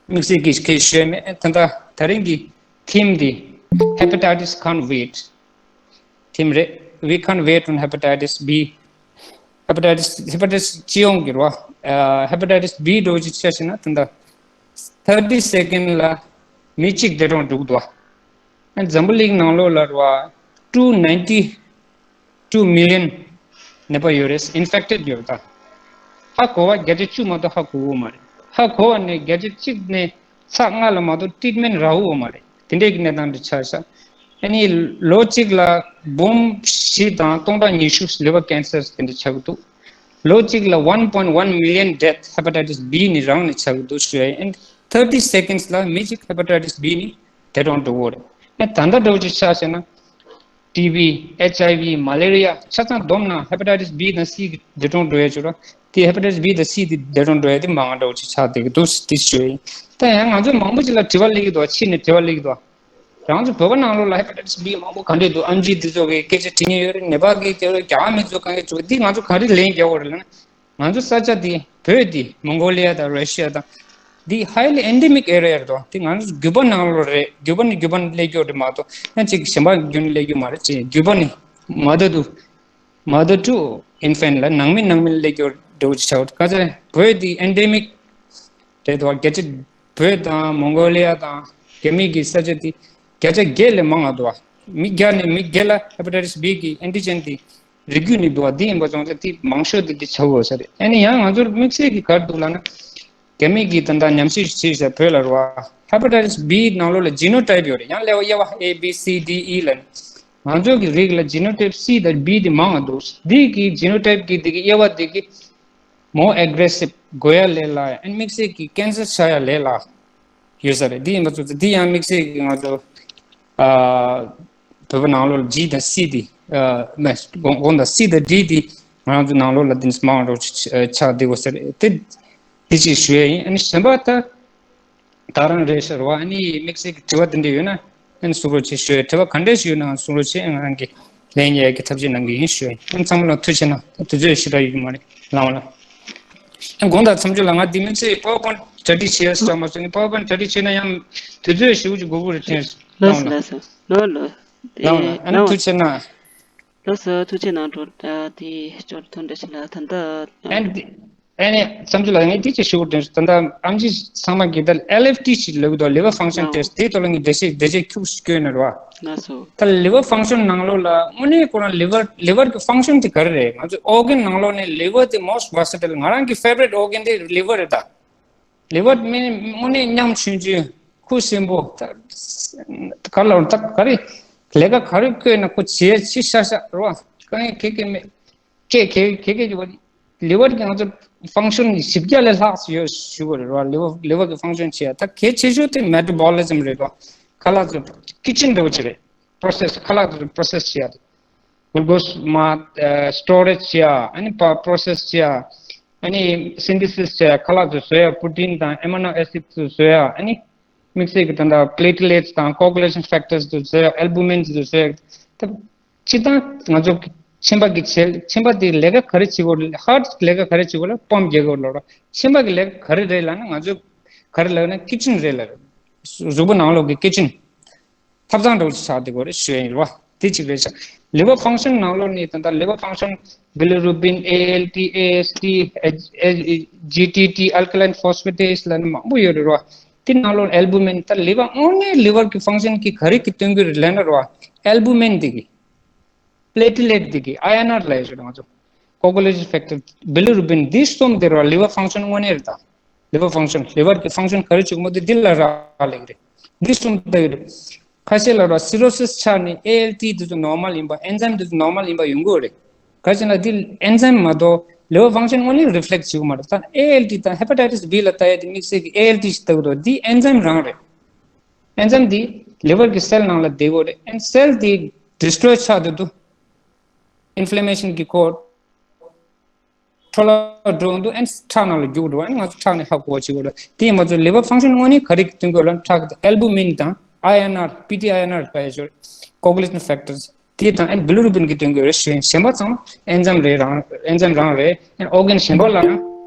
དམིགས་བསལ་གྱི་གལ་ཤོས་མེད། ད་ལྟ་ད་རིང་གི་ཐིམ་འདི་Hepatitis can't wait. ཐིམ་རེད། We can't wait on hepatitis B. ཧེ་པ་ཊའི་ཊི་སི་ཧེ་པ་ཊའི་ཊི་སི་སྤྱི་ཡོངས་ཀྱི་རེད་བ། ཧེ་པ་ཊའི་ཊི་སི་བི་འདྲ་བོ་ཅིག་ཆ་བཞག་ན་ད་ལྟ་ཐར་ཊི་སེ་ཀེན་ལ་མི་གཅིག་འདས་གྲོངས་འགྲོ་གི་འདུག་བ། ཨ་འཛམ་བུ་གླིང་ནང་ལོགས་ལ་རེད་བ། two ninety two million ནད་པ་ཡོད་རེད། ཨིན་ཕེག་ཊེཌ་ཡོད་རེད་ད། ཧ་གོ་བ་བརྒྱ་ཆ་བཅུ་མ་གཏོགས་ཧ་གོ་གི་མ་རེད། ཧ་གོ་བ་ནས་བརྒྱ་ཆ་གཅིག་ནས་ཚེག་ལྔ་ལ་མ་གཏོགས་ཊི་རིཊ་མེན་ཊི་རག་གི་ཡོད་མ་རེད། དེ་འདྲའི་གི་གནས་སྟངས་འདི་ཆགས་ཤག་ཨ་ནི་ལོ་གཅིག་ལ་འབུམ་བཞི་དང་སྟོང་ཕྲག་ཉི་ཤུ་ལི་ཝར་ཀེན་སར་དེ་འདྲ་ཆགས་ཀྱི་འདུག་ལོ་གཅིག་ལ་one point one million death hepatitis B ནི་རང་ནས་ཆགས་ཀྱི་འདུག་ཞུ་ཡ་ཡིན། thirty seconds ལ་མི་གཅིག་ཧེ་པ་ཊའི་ཊི་སི་བི་ནི་འདས་གྲོངས་འགྲོ་གི་རེད། ཨ་ད་ལྟ་འདྲ་བོ་ཅིག་ཆགས་ཤག་ན། ཊི་བི། ཨེཆ་ཨའི་ཝི། མ་ལེ་རི་ཡ་ཆ་ཚང་བསྡོམས་ན་ཧེ་པ་ཊའི་ཊི་སི་བི་དང་སི་གི་འདས་གྲོངས་འགྲོ་ཡ་ཅིག་རེད། དེ་ཧེ་པ་ཊའི་ཊི་སི་བི་དང་སི་དེ་འདས་གྲོངས་འགྲོ་ཡ་དེ་མང་བ་འདྲ་བོ་ཅིག་ཆགས་བསྡད་ཀྱི་འདུག་དེ་ཞུ་ཡ་ཡིན། ད་ཡང་ང་ཚོ་མང་པོ་ཅིག་ལ་དྲི་བ་སླེབས་ཀྱི་འདུག་ཕྱི་ནས་དྲི་བ་སླེབས་ཀྱི་འདུག་རང་ཚོ་བོད་པ་ནང་ལོགས་ལ་ཧེ་པ་ཊའི་ཊི་སི་བི་མང་པོ་ག་འདྲས་འདུག་ཨེམ་ཆི་འདི་ཚོ་གི་སྐད་ཆ་དྲི་མཁན་ཡོད་རེད། ནད་པ་གི་དེ་རྒྱ་གར་མི་ཚོ་གང་ག་བྱུང་འདི་ང་ཚོ་ག་རེ་ལན་རྒྱག་དགོས་རེད་ལབ་ན། ང་ཚོ་ས་ཆ་འདི་བོད་འདི་མོང་གོ་ལི་ཡ་དང་ར་ཤི་ཡ་དང་འདི་highly endemic area རེད་དོ། འདི་ང་ཚོ་རྒྱུད་པ་ནང་ལོགས་རེད། རྒྱུད་པ་ནི་རྒྱུད་པ་ནི་སླེབས་ཀྱི་ཡོད་རེད་མ་གཏོགས་ཡང་ཅིག་གཞན་པ་རྒྱུད་ནི་སླེབས་ཀྱི་ཡོད་མ་རེད། ཅིག་རྒྱུད་པ་ནི་mother to mother to infant ལ་ནང་མི་ནང་མི་སླེབས་ཀྱི་ཡོད་འདྲ་བོ་ཅིག་ཆགས་ཡོད། ག་ཚོད་བོད་འདི་endemic རེད་དོ། བརྒྱ་ཆ་བོད་དང་མོང་གོ་ལི་ཡ་དང་རྒྱ་མི་གི་ས་ཆ་འདི་བརྒྱ་ཆ་བརྒྱད་ལས་མང་བ་འདུག་བ། མི་བརྒྱ་ནས་མི་བརྒྱད་ལ་ཧེ་པ་ཊའི་ཊི་སི་བི་གི་ཨན་ཊི་ཇེན་འདི་རིགས་རྒྱུད་ནས་འདུག་བ། འདི་ཡིན་པ་སོང་ཙང་འདི་མང་ཤོས་འདི་འདི་ཆགས་ཡོད་ས་རེད། ཨ་ནི་ཡང་ང་ཚོར་དམིགས་བསལ་གྱི་ག་རེ་འདུག་ལབ་ན། རྒྱ་མི་གིས་ད་ལྟ་ཉམས་ཞིབ་བྱས་ཤག་བོད་ལ་རེད་བ། ཧེ་པ་ཊའི་ཊི་སི་བི་ནང་ལོགས་ལ་ཇི་ནོ་ཊའིབ་ཡོད་རེད། ཡང་ཀླད་པ་དབྱེ་བ་ཨེ་བི་སི་ཌི་ཨི་ལབ་ནས། ང་ཚོ་གི་རིགས་ལ་ཇི་ནོ་ཊའིབ་སི་དང་བི་འདི་མང་བ་འདུག་འདི་གི་ཇི་ནོ་ཊའིབ་གི་འདི་གི་དབྱེ་བ་འདི་གི་more aggressive འགོས་ཡ་ལས་སླ་ཡ། ཨ་ནི་དམིགས་བསལ་གྱི་ཀེན་སར་ཆགས་ཡ་ལས་སླ་ཡོད་ས་རེད། འདི་ཡིན་པ་ཚོ་འདི་ཡང་དམིགས་བསལ་གྱི་ང་ཚོ་ཨ་བོད་པ་ནང་ལོགས་ལ་ཇི་དང་སི་འདི་ཨ་མ་གོང་གོང་དང་སི་དང་ཌི་འདི་ང་ཚོ་ནང་ལོགས་ལ་འདི་མང་རོགས་ཆགས་བསྡད་ཡོད་ས་རེད། དེ་འདི་ཅིག་ཞུ་ཡ་ཡིན། ཨ་ནི་གཞན་པ་ད། ད་རང་རེད་ཤག་རེད་བ། ཨ་ནི་དམིགས་བསལ་གྱི་དྲི་བ་དེ་འདྲ་ཡོད་ན་ཨ་ནི་གསུང་རོགས་བྱེད་ཞུ། དྲི་བ་ག་འདྲས་ཞིག་ཡོད་ན་གསུང་རོགས་བྱེད། ཨ་ནི་རང་གིས་ལན་རྒྱག་གི་ཐབས་ཤེས་གནང་གི་ཡིན་ཞུ། ཨ་ནི་ཚང་མ་ལ་ཐུགས་རྗེ་ཆེ་གནང་། ད་དུས་ཚོད་ཞེ་དྲག་ཡོད་ཀྱི་མ་རེད་ལགས་འོ་ལགས། ཨ་ནི་དགོངས་དག་མཚམས་སྦྱོར་ལ་ང་འདི་དམིགས་བསལ་པ་ཝར་པོའིན་ཊི་ཊི་ཤེར་བྱ་མ་སོང་། ངས་པ་ཝར་པོའིན་ཊི་ཊི་ཤེར་ན་ཡང་དུས་ཚོད་ཞེ་པོ་ཅིག་འགོར་གྱི་རེད་དྲན་སོང་། ལགས་སོ་ལགས་སོ། ལགས་ལགས། ལགས་འོ་ལགས། ཨ་ནི་ཐུགས་རྗེ་ཆེ་གནང་། ལགས་སོ། ཐུགས་རྗེ་གནང་། འགྲོ་ཨ་དེ་ཅོར་ཐུང་འདྲ་ཞིག་ལ་ད་ལྟ་ཨ་ནི་ཨ་ནི་བསམ་ཚུལ་ལ་ངས་དེ་ཅིག་ཞུ་དགོས་དྲན་སོང་། ད་ལྟ་ཨམ་ཆི་ཚང་མ་གིས་ད་ཨེལ་ཨེཕ་ཊི་ཞིག་ལབ་ཀྱི་འདུག་ལི་ཝར་ཕང་ཤོན་ཊེ་སི་ཊི། དེའི་ཐོག་ལ་ངས་འགྲེལ་བཤད་འགྲེལ་བཤད་ཁྱུག་ཞིག་བསྐྱོན་ན་རེད་བ། ལགས་སོ། ད་ལི་ཝར་ཕང་ཤོན་ནང་ལོགས་ལ་དངོས་གནས་ཁོ་རང་ལི་ཝར་ལི་ཝར་གྱི་ཕང་ཤོན་དེ་ག་རེ་རེད། ང་ཚོའི་ཨོར་གན་ནང་ལོགས་ནས་ལི་ཝར་དེ་most versatile། ང་རང་གི་ཕེ་ཝ་རིཊ་ཨོར་གན་དེ་ལི་ཝར་རེད་ད། ལི་ཝར་མི་དངོས་གནས་ཉམ་ཆུང་ཆུང་ཁུ་སིམ་པོ་ད་ག་ལ་ད་ག་རེ་ལས་ཀ་ག་རེ་བསྐོས་ན་ཁོ་བྱེད་ཤེས་ཤག་ཤག་རེད་བ། དཀའ་ངལ་ག་གེ་མེད། གེ་གེ་གེ་གེ་ལི་ཝར་གྱི་ང་ཚོ་ཕང་ཤོན་བཞི་བརྒྱ་ལས་ལྷག་ཡོད་ཞུ་དགོས་རེད་བ། ལི་ཝར་ལི་ཝར་གྱི་ཕང་ཤོན་བྱེད་ཡ་ད་གལ་ཆེ་ཤོས་དེ་མེ་ཊ་བོ་ལི་ཛམ་རེད་བ། ཁ་ལག་ཚོ་ཀི་ཅིན་འདྲ་བོ་ཅིག་རེད། པོ་རོ་སེ་སི་ཁ་ལག་ཚོ་པོ་རོ་སེ་སི་བྱེད་ཡ་དེ། གླུ་ཀོ་སི་མ་ཨ་སི་ཊོ་རེཇ་བྱེད་ཡ། ཨ་ནི་པ་པོ་རོ་སེ་སི་བྱེད་ཡ། ཨ་ནི་སིན་ཐེ་སིས་བྱེད་ཡ། ཁ་ལག་ཚོ་བཟོ་ཡ། པོ་རོ་ཊིན་དང་ཨེ་མི་ནོ་ཨེ་སིཌ་ཚོ་བཟོ་ཡ། ཨ་ནི་དམིགས་བསལ་གྱི་ད་ལྟ་པི་ལེ་ཊི་ལེ་ཊི་དང་ཀོ་ཨ་གུ་ལེ་ཤན་ཕེག་ཊར་ཚོ་བཟོ་ཡ། ཨལ་བུ་མིན་ཚོ་བཟོ་ཡ། ད་སྤྱིར་བཏང་ང་ཚོ་མཆིན་པ་གི་བྱེད་མཆིན་པ་དེ་ལས་ཀ་ག་རེ་བྱེད་དགོས། ཧར་ཊི་ལས་ཀ་ག་རེ་བྱེད་དགོས་ལ་པམ་རྒྱག་དགོས་ལ། མཆིན་པ་གི་ལས་ཀ་ག་རེ་རེད་ལབ་ན་ང་ཚོ་ག་རེ་ལབ་ན་ཀི་ཅིན་རེད་ལ། གཟུགས་པོ་ནང་ལོགས་ཀྱི་ཀི་ཅིན། ཐབ་ཚང་འདྲ་བོ་ཞིག་ཆགས་བསྡད་ཀྱི་ཡོད་རེད་ཞུ་ཡ་ཡིན་རེད་བ། དེ་གཅིག་རེད་ཤག་ལི་ཝར་ཕང་ཤོན་ནང་ལོགས་ནས་ད་ལྟ་ལི་ཝར་ཕང་ཤོན་བི་ལི་རུ་བིན། ཨེ་ཨེལ་ཊི། ཨེ་ཨེས་ཊི། ཇི་ཊི་ཊི། ཨལ་ཀ་ལའིན་ཕོ་སི་ཕེ་ཊེ་སི་ལབ་ནས་མང་པོ་ཡོད་རེད་བ། དེ་ནང་ལོགས་ཨལ་བུ་མིན། ད་ལི་ཝར་དངོས་གནས་ལི་ཝར་གྱི་ཕང་ཤོན་གྱི་ག་རེ་གི་སྟོན་གྱི་རེད་ལབ་ན་རེད་བ། ཨལ་བུ་མིན་དེ་གི། པི་ལེ་ཊི་ལེ་ཊི་དེ་གི། ཨའི་ཨེན་ཨར་ལབ་ཡ་ཞིག་རེད། ང་ཚོ་ཀོ་ཨ་གུ་ལེ་ཤན་ཕེག་ཊར། བི་ལི་རུ་བིན། འདི་གསུམ་དེ་རེད་བ། ལི་ཝར་ཕང་ཤོན་དངོས་གནས་རེད་ད། ལི་ཝར་ཕང་ཤོན། ལི་ཝར་གྱི་ཕང་ཤོན་ག་རེ་བྱེད་ཀྱི་མོ་དེ་འདི་ལ་རག་ལས་ཀྱི་རེད། འདི་གསུམ་ལྟ་གི་རེད། ཁ་ཤས་ལ་ར་སི་རོ་སིས་ཆགས་ནས་ཨེ་ཨེལ་ཊི་དེ་ཚོ་ནོར་མལ་ཡིན་པ། ཨེན་ཛེམ་དེ་ཚོ་ནོར་མལ་ཡིན་པ་ཡོང་གི་རེད། ག་ཅི་ན་འདི་ཨེན་ཛེམ་མ་གཏོགས་ལི་ཝར་ཕང་ཤོན་དངོས་གནས་རི་ཕི་ལེག་ཊི་བྱེད་ཀྱི་མ་རེད། ད་ཨེ་ཨེལ་ཊི་དང་ཧེ་པ་ཊའི་ཊི་སི་བི་ལ་ལྟ་ཡ་དེ་དམིགས་བསལ་གྱི་ཨེ་ཨེལ་ཊི་ཞིག་ལྟ་གི་འདུག་འདི་ཨེན་ཛེམ་རང་རེད། ཨེན་ཛེམ་འདི་ལི་ཝར་གྱི་སེལ་ནང་ལ་བསྡད་ཡོད་རེད། ཨེན་སེལ་འདི་ཌི་སི་ཊྲོའི་ཆགས་བསྡད་འདུག་ཨིན་ཕི་ལེ་མེ་ཤན་གྱི་ཁོ་འཕྲོ་བརླག་འགྲོ་འདུག་ཨེན་ཁྲག་ནང་ལ་རྒྱུག་འགྲོ། ཨེན་ང་ཚོ་ཁྲག་ནས་ཧ་གོ་བ་བྱེད་དགོས་རེད། དེ་ཡིན་མ་ཚོ་ལི་ཝར་ཕང་ཤོན་དངོས་གནས་ག་རེ་གི་སྟོན་དགོས་ལ་ཁྲག་གི་ཨལ་བུ་མིན་དང་ཨའི་ཨེན་ཨར། པི་ཊི་ཨའི་ཨེན་ཨར་ལབ་ཡ་ཅིག་ཡོད་རེད། ཀོ་ཨ་གུ་ལེ་ཤན་ཕེག་ཊར། དེ་དང་ཨེ་བི་ལི་རུ་བིན་གྱི་དོན་གྱི་རེད་ཞུ་ཡིན། གཞན་པ་ཚང་མ་ཨེན་ཛམ་རེད་རང་ཨེན་ཛམ་རང་རེད། ཨེ་ཨོར་གན་གཞན་པ་ལ་ཡང་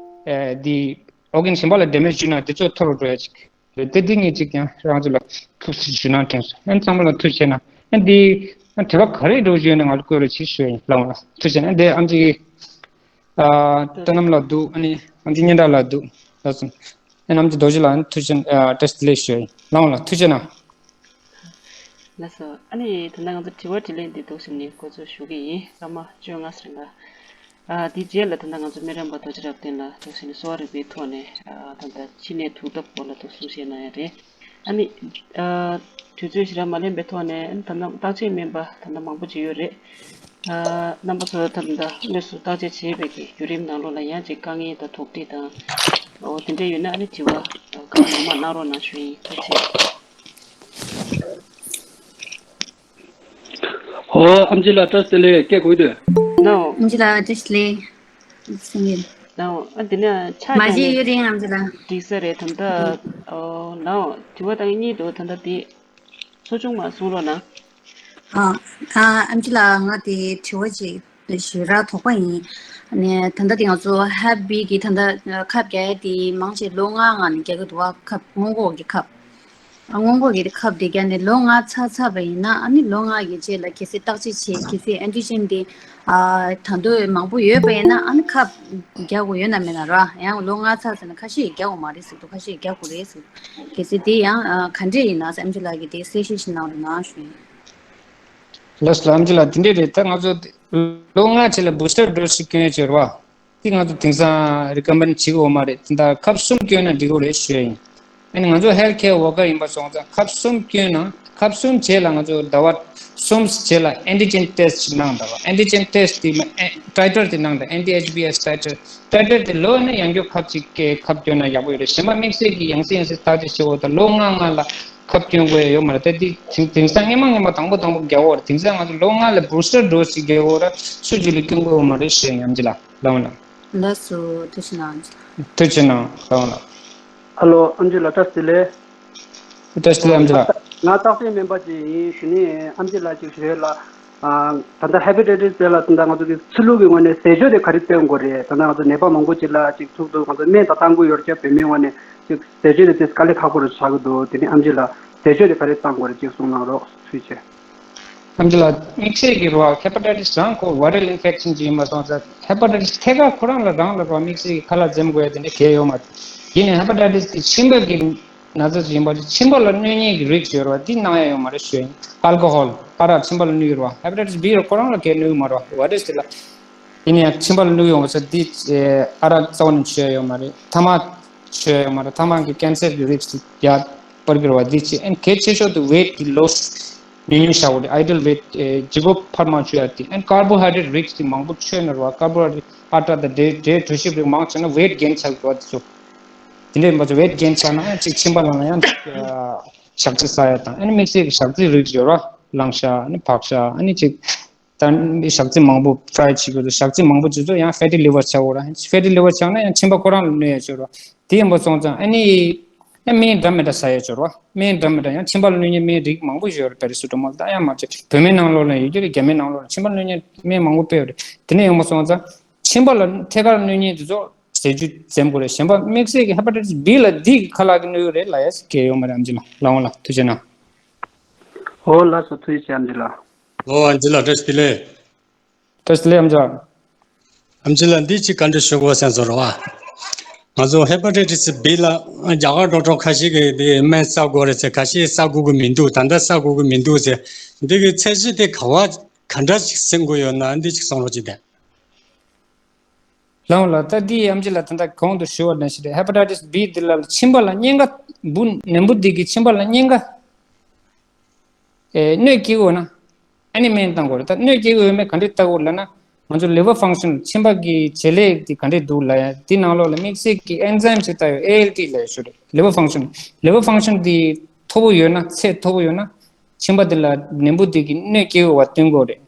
ཨེ་དེ་ཨོར་གན་གཞན་པ་ལ་ཌེ་མེཇ་བྱུང་ན་དེ་ཚོ་མཐོ་རུ་འགྲོ་ཡ་ཅིག་རེད། དེ་དེ་ངས་ཅིག་ཀྱང་རང་ཚོ་ལ་ཐུགས་སུ་ཞུ་ན་དྲན་སོང་། ཨེ་ཚང་མ་ལ་ཐུགས་རྗེ་ཆེ་གནང་། ཨེ་འདི་དྲི་བ་ག་རེ་འགྲོ་བཞིན་ཡོད་ན་ང་ལ་བཀོད་རོགས་བྱེད་ཞུ་ཡིན། ལགས་འོང་ལགས། ཐུགས་རྗེ་ཆེ་གནང་། ཨེ་འདི་ཨམ་ཅིག་གིས་ཨ་བསོད་ནམས་ལགས་འདུག་ཨ་ནི་ཨམ་ཅིག་སྙན་གྲགས་ལགས་འདུག་ལགས་སོ། ཨེ་ཨམ་ཅིག་རྡོ་རྗེ་ལགས་ཨ་ནི་ཐུགས་རྗེ་ཆེ་ཨ་བཀྲ་ཤིས་བདེ་ལེགས་ཞུ་ཡིན། ལགས་འོང་ལགས། ཐུགས་རྗེ་ཆེ་གནང་། ལགས་སོ། ཨ་ནི་ད་ལྟ་ང་ཚོ་དྲི་བ་དྲིས་ལན་འདི་འདུག་ཟེར་ནས་འགོ་འཛུགས་ཞུ་གི་ཡིན། སྐར་མ་བཅོ་ལྔ་ཟེར་འགའ། ཨ་དེ་རྗེས་ལ་ད་ལྟ་ང་ཚོ་སྨན་རམས་པ་རྡོ་རྗེ་རབ་བརྟན་ལགས་འདུག་ཟེར་ནས་གསོ་བ་རིག་པའི་ཐོག་ནས་ཨ་ད་ལྟ་མཆིན་ནད་དུག་ཐབས་སྐོར་ལ་འདུག་གསུང་བཤད་གནང་ཡ་རེད། ཨ་ནི་ཨ་དུས་ཚོད་ཞེ་དྲག་མ་ལེན་པའི་ཐོག་ནས་ཨ་ནི་ད་ལྟ་བརྟག་དཔྱད་སྨན་པ་ད་ལྟ་མང་པོ་ཅིག་ཡོད་རེད། ཨ་རྣམ་པ་ཚོ་ད་ལྟ་དངོས་སུ་བརྟག་དཔྱད་བྱས་པའི་གི་བརྒྱུད་རིམ་ནང་ལོགས་ལ་ཡང་ཅིག་དཀའ་ངལ་དང་དོགས་འདྲི་དང་། འོ་དེ་འདྲ་ཡོད་ན་ཨ་ནི་དྲི་བ་གང་མང་མང་གནང་རོགས་གནང་ཞུ་ཡིན། ཐུགས་རྗེ་ཆེ། ཨོ་ཨམ་ཆི་ལགས་བཀྲ་ཤིས་བདེ་ལེགས། སྐད་གོ་གི་འདུག་ནའོ། ཨམ་ཆི་ལགས་བཀྲ་ཤིས་བདེ་ལེགས། སེང་གེ། ནའོ། ཨ་འདི་ནས་ཆ་མ་རྒྱག་ནས་ཡོད་རིང་ཨམ་ཆི་ལགས། འགྲིག་ས་རེད་ད་ལྟ། ཨོ་ནའོ་དྲི་བ་བཏང་གཉིས་འདུག་ད་ལྟ་འདི་ཚོ་ཆུང་མ་གསུང་རོགས་གནང་། ཨ་ཨ་ཨམ་ཆི་ལགས། ང་དེ་དྲི་བ་ཅིག་ཞུ་རག་དོགས་པ་ཡིན། ནས་ད་ལྟ་དེ་ང་ཚོ་ཧེབ་བི་གི་ད་ལྟ་ཁབ་རྒྱག་ཡ་དེ་མང་ཆེ་ལོ་ལྔ་སྔོན་ནས་རྒྱག་གི་འདུག་བ། ཁབ་སྔོན་འགོག་གི་ཁབ། སྔོན་འགོག་གི་ཁབ་དེ་བརྒྱབ་ནས་ལོ་ལྔ་ཚར་ཚར་བ་ཡིན་ན་ཨ་ནི་ལོ་ལྔ་གི་རྗེས་ལ་གལ་སྲིད་བརྟག་དཔྱད་བྱས་གལ་སྲིད་ཨན་ཊི་ཇེན་དེ་ཨ་ད་དུང་མང་པོ་ཡོད་པ་ཡིན་ན་ཨ་ནི་ཁབ་རྒྱག་དགོས་ཡོད་ན་མེད་ན་ར། ཡང་ལོ་ལྔ་ཚར་ཟེར་ན་ཁ་ཤས་རྒྱག་དགོས་མ་རེད་ཟེར་འདུག་ཁ་ཤས་རྒྱག་དགོས་རེད་ཟེར་འདུག་གལ་སྲིད་དེ་ཡང་ཨ་ག་འདྲས་ཡིན་ན་ཨམ་ཆི་ལགས་ཀྱིས་དེ་གསལ་བཤད་ཞིག་གནང་རོགས་གནང་ཞུ་ཡིན། ལགས་སོ་ཨམ་ཆི་ལགས། དེ་འདྲས་རེད། ད་ང་ཚོ་ལོ་ལྔ་རྗེས་ལ་བུ་སི་ཊར་ཌོ་སི་ཞིག་སྐྱོན་ཡ་ཅིག་ཡོད་རེད་བ། དེ་ང་ཚོ་དེང་སང་རི་ཀོ་མེན་ཌི་བྱེད་ཀྱི་ཡོད་མ་རེད། དེ་འདྲ་ཁབ་གསུམ་སྐྱོན་ན་འགྲིག་གི་རེད་ཞུ་ཡ་ཡིན། ཨ་ནི་ང་ཚོ་ཧེལ་ཐི་ཁེར་ཝོར་ཀར་ཡིན་པ་སོང་ཙང་ཁབ་གསུམ་སྐྱོན་ན་ཁབ་གསུམ་རྗེས་ལ་ང་ཚོ་ཟླ་བ་གསུམ་རྗེས་ལ་ཨན་ཊི་ཇེན་ཊེ་སི་ཊི་ཅིག་གནང་དང་། ཨན་ཊི་ཇེན་ཊེ་སི་ཊི་དེ་མ་ཨེ་ཊའི་ཊར་དེ་གནང་དང་། ཨན་ཊི་ཨེཆ་བི་ཨེས་ཊའི་ཊར། ཊའི་ཊར་དེ་ལོ་ནས་ཡང་བསྐྱར་ཁབ་ཅིག་གི་ཁབ་སྐྱོན་ན་ཡག་པོ་ཡོད་རེད། གཞན་པ་དམིགས་བསལ་གྱི་ཡང་སེ་ཡང་སེ་བརྟག་དཔྱད་བྱེད་འོ་ད་ལོ་ལྔ་ལྔ་ལ་ཁབ་སྐྱོན་དགོས་ཡ་ཡོད་མ་རེད། ད་དེ་དེང་དེང་སང་སྔོན་མ་སྔོན་མ་དང་པོ་དང་པོ་རྒྱག་འོ་རེད། དེང་སང་ང་ཚོ་ལོ་ལྔ་ལ་བུ་སི་ཊར་ཌོ་སི་ཞིག་རྒྱག་འོ་ར་སུ་གཅིག་ལ་སྐྱོན་དགོས་ཡོད་མ་རེད་ཞུ་ཡ་ཡིན། ཨམ་ཆི་ལགས། ལགས་འོང་ལགས། ལགས་སོ། ཐུགས་རྗེ་གནང་། ཐུགས་རྗེ་གནང་། ལགས་འོང་ལགས། ཨ་ལོ་ཨམ་ཆི་ལགས་བཀྲ་ཤིས་བདེ་ལེགས། བཀྲ་ཤིས་བདེ་ལེགས་ཨམ་ཆི་ལགས། ང་རྟགས་ཅན་སྨན་པ་ཅིག་ཡིན། དེ་ནས་ཨམ་ཆི་ལགས་ཅིག་ཞུ་ཡས་ལ། ཨ་ད་ལྟ་ཧེ་པ་ཊའི་ཊི་སི་ལ་ད་ལྟ་ང་ཚོ་གི་ཚུལ་ལུགས་ཀྱི་ངོས་ནས་ཟས་སྤྱོད་དེ་ག་རེ་བསྟེན་དགོས་རེད། ད་ལྟ་ང་ཚོ་ནད་པ་མང་པོ་ཅིག་ལ་ཅིག་ཐུག་འདུག་ང་ཚོ་སྨན་ད་བཏང་གི་ཡོད་རེད་ཀྱང་བོད་མིའི་ངོས་ནས་ཅིག་ཟས་སྤྱོད་དེ་ཏོག་ཙམ་དཀའ་ལས་ཁག་པོ་རུ་ཆགས་ཀྱི་འདུག་དེ་ནས་ཨམ་ཆི་ལགས་ཟས་སྤྱོད་དེ་ག་རེ་བཏང་དགོས་རེད་ཅིག་གསུངས་གནང་རོགས། ཐུགས་རྗེ་ཆེ། ཨམ་ཆི་ལགས། དམིགས་བསལ་གྱི་རོ་ཧེ་པ་ཊའི་ཊི་སི་རང་ཁོ་ཝའི་རལ་ཨིན་ཕེག་ཤན་ཅིག་ཡིན་པ་སོང་ཙང་ཧེ་པ་ཊའི་ཊི་སི་ཐད་ཀར་ཁོ་རང་ལ་རང་ལ་རོ་དམིགས་བསལ་གྱི་ཁ་ལག་འཛེམ་དགོས་ཡ་དེ་འདྲ་གལ་ཡོད་མ་རེད། ཡིན་ནའི་ཧེ་པ་ཊའི་ཊི་སི་དེ་མཆིན་པ་གི་ན་ཚ་ཅིག་ཡིན་པ་ཅིག་མཆིན་པ་ལ་གནོད་ཉེན་གྱི་རིགས་ཡོད་རེད་བ། འདི་གནང་ཡ་ཡོད་མ་རེད་ཞུ་ཡ་ཡིན། ཨལ་ཀོ་ཧོལ་ཨ་རག་མཆིན་པ་ལ་གནོད་ཀྱི་རེད་བ། ཧེ་པ་ཊའི་ཊི་སི་བི་ལ་ཁོ་རང་ལ་གལ་གནོད་ཀྱི་མ་རེད་བ། ཝའི་རལ་དེ་ལ། ཡིན་ནའི་མཆིན་པ་ལ་གནོད་ཀྱི་ཡོད་པ་ཚོ་འདི་ཨ་རག་རྩ་བ་ནས་མཆོད་ཡ་ཡོད་མ་རེད། ཐ་མག་མཆོད་ཡ་ཡོད་མ་རེད། ཐ་མག་གི་ཀེན་སར་གྱི་རིགས་དེ་ཡར་སྤར་གྱི་རེད་བ། འདི་ཅི་ཨན་གལ་ཆེ་ཤོས་དེ་ཝེ་ཊི་གི་ལོ་སི་ཉུང་ཉུང་བྱ་དགོས་རེད། ཨའི་ཌལ་ཝེ་ཊི་ཨེ་ལྗིད་ཁོག་འཕར་མ་བཅུག་ཡ་དེ། ཨན་ཀར་བོ་ཧའི་ཌེ་རེ་ཊི་རིགས་དེ་མང་པོ་མཆོད་ན་རེད་བ། ཀར་བོ་ཧའི་ཌེ་རེ་ཊི་ཨ་ཊ་དང་འབྲས་འབྲས་གྲོ་ཞིབ་རིགས་མང་ཆེ་ན་ཝེ་ཊི་གེན་ཆགས་ཀྱི་རེད་བ། དེ་ཚོ་དེ་འདྲ་ཡིན་པ་ཚོ་ཝེ་ཊི་གེན་ཆགས་ན་ཡང་ཅིག་མཆིན་པ་ནང་ལ་ཡང་ཨ་ཞག་ཚི་ཟ་ཡ་དང་། ཨ་ནི་དམིགས་བསལ་གྱི་ཞག་ཚི་རིགས་ཡོད་རེད་བ། ལངས་ཤ་ཨ་ནི་བག་ཤ་ཨ་ནི་ཅིག་ད་ཞག་ཚི་མང་པོ་ཕྲའི་བྱེད་དགོས་འདུག་ཞག་ཚི་མང་པོ་བྱེད་དུས་ཡང་ཕེ་ཊི་ལི་ཝར་ཆགས་འོ་ར། ཕེ་ཊི་ལི་ཝར་ཆགས་ན་ཡང་མཆིན་པ་ཁོ་རང་ལ་གནོད་ཡ་ཆོག་ར། དེ་ཡིན་པ་སོང་ཙང་ཨ་ནི་ཨ་སྨན་འདྲ་མི་འདྲ་ཟ་ཡ་ཆོག་ར། སྨན་འདྲ་མི་འདྲ་ཡང་མཆིན་པ་ལ་གནོད་མཁན་སྨན་རིགས་མང་པོ་ཡོད་རེད། པེ་ར་སི་ཊ་མོལ་ད་ཡང་མ་བྱེད་བོད་སྨན་ནང་ལོགས་ལ་ཡོད་ཀྱི་རེད། རྒྱ་སྨན་ནང་ལོགས་ལ་མཆིན་པ་གནོད་མཁན་སྨན་མང་པོ་སྤེལ་ཡོད་རེད། དེ་ནས་ཡོང་པ་སོང་ཙང་མཆིན་པ་ལ་ཐད་ཀར་གནོད་མཁན་དེ་ཚོ་ཟས་བཅུད་འཛེམ་དགོས་རེད། གཞན་པ་དམིགས་བསལ་གྱི་ཧེ་པ་ཊའི་ཊི་སི་བི་ལ་འདི་གི་ཁ་ལག་གི་གནོད་ཡོད་རེད་ལབ་ཡ་གལ་ཡོད་མ་རེད། ཨམ་ཆི་ལགས། ལགས་འོང་ལགས། ཐུགས་རྗེ་གནང་། ཨོ་ལགས་སོ། ཐུགས་རྗེ་ཆེ་ཨམ་ཆི་ལགས། ཨོ་ཨམ་ཆི་ལགས་བཀྲ་ཤིས་བདེ་ལེགས། བཀྲ་ཤིས་བདེ་ལེགས་ཨམ་ཆི་ལགས། ཨམ་ཆི་ལགས་འདི་གཅིག་བཀའ་འདྲི་ཞུ་དགོས་བསམ་སོང་རེད་བ། ང་ཚོ་ཧེ་པ་ཊའི་ཊི་སི་བི་ལ་རྒྱ་གར་ཌོག་ཊར་ཁ་ཤས་ཀྱིས་འདི་སྨན་ཟ་དགོས་རེད་ཟེར། ཁ་ཤས་ཟ་དགོས་ཀྱི་མི་འདུག་ད་ལྟ་ཟ་དགོས་ཀྱི་མི་འདུག་ཟེར། འདི་གི་ཚད་གཞི་དེ་ག་བ་ག་འདྲ་ཞིག་ཟིན་དགོས་ཡོད་ན་འདི་གཅིག་གསུང་རོགས་གྱིས་དང་། ལགས་འོང་ལགས། ད་འདི་ཨམ་ཆི་ལགས་ད་ལྟ་གོང་དུ་ཞུས་པ་ནང་བཞིན་རེད། ཧེ་པ་ཊའི་ཊི་སི་བི་འདི་ལ་མཆིན་པ་ལ་གཉན་ཁ་འབུ་ནད་འབུ་འདི་གི་མཆིན་པ་ལ་གཉན་ཁ་ཨེ་གནོད་སྐྱེལ་དགོས་ན་ཨ་ནི་སྨན་བཏང་དགོས་རེད། ད་གནོད་སྐྱེལ་དགོས་ཡོད་མེད་ག་འདྲས་བལྟ་དགོས་ལབ་ན་ང་ཚོ་ལི་ཝར་ཕང་ཤན་མཆིན་པ་གི་བྱེད་ལས་འདི་ག་འདྲས་འདུག་ལབ་ཡ་འདི་ནང་ལོགས་ལ་དམིགས་བསལ་གྱི་ཨེན་ཛའིམ་ཞིག་བལྟ་ཡོད། ཨེ་ཨེལ་ཊི་ལབ་ཡ་ཞིག་རེད། ལི་ཝར་ཕང་ཤན། ལི་ཝར་ཕང་ཤན་འདི་མཐོ་པོ་ཡོད་ན་ཚད་མཐོ་པོ་ཡོད་ན་མཆིན་པ་འདི་ལ་ནད་འབུ་འདི་གི་གནོད་སྐྱེལ་དགོས་པ་སྟོན་དགོས་རེད།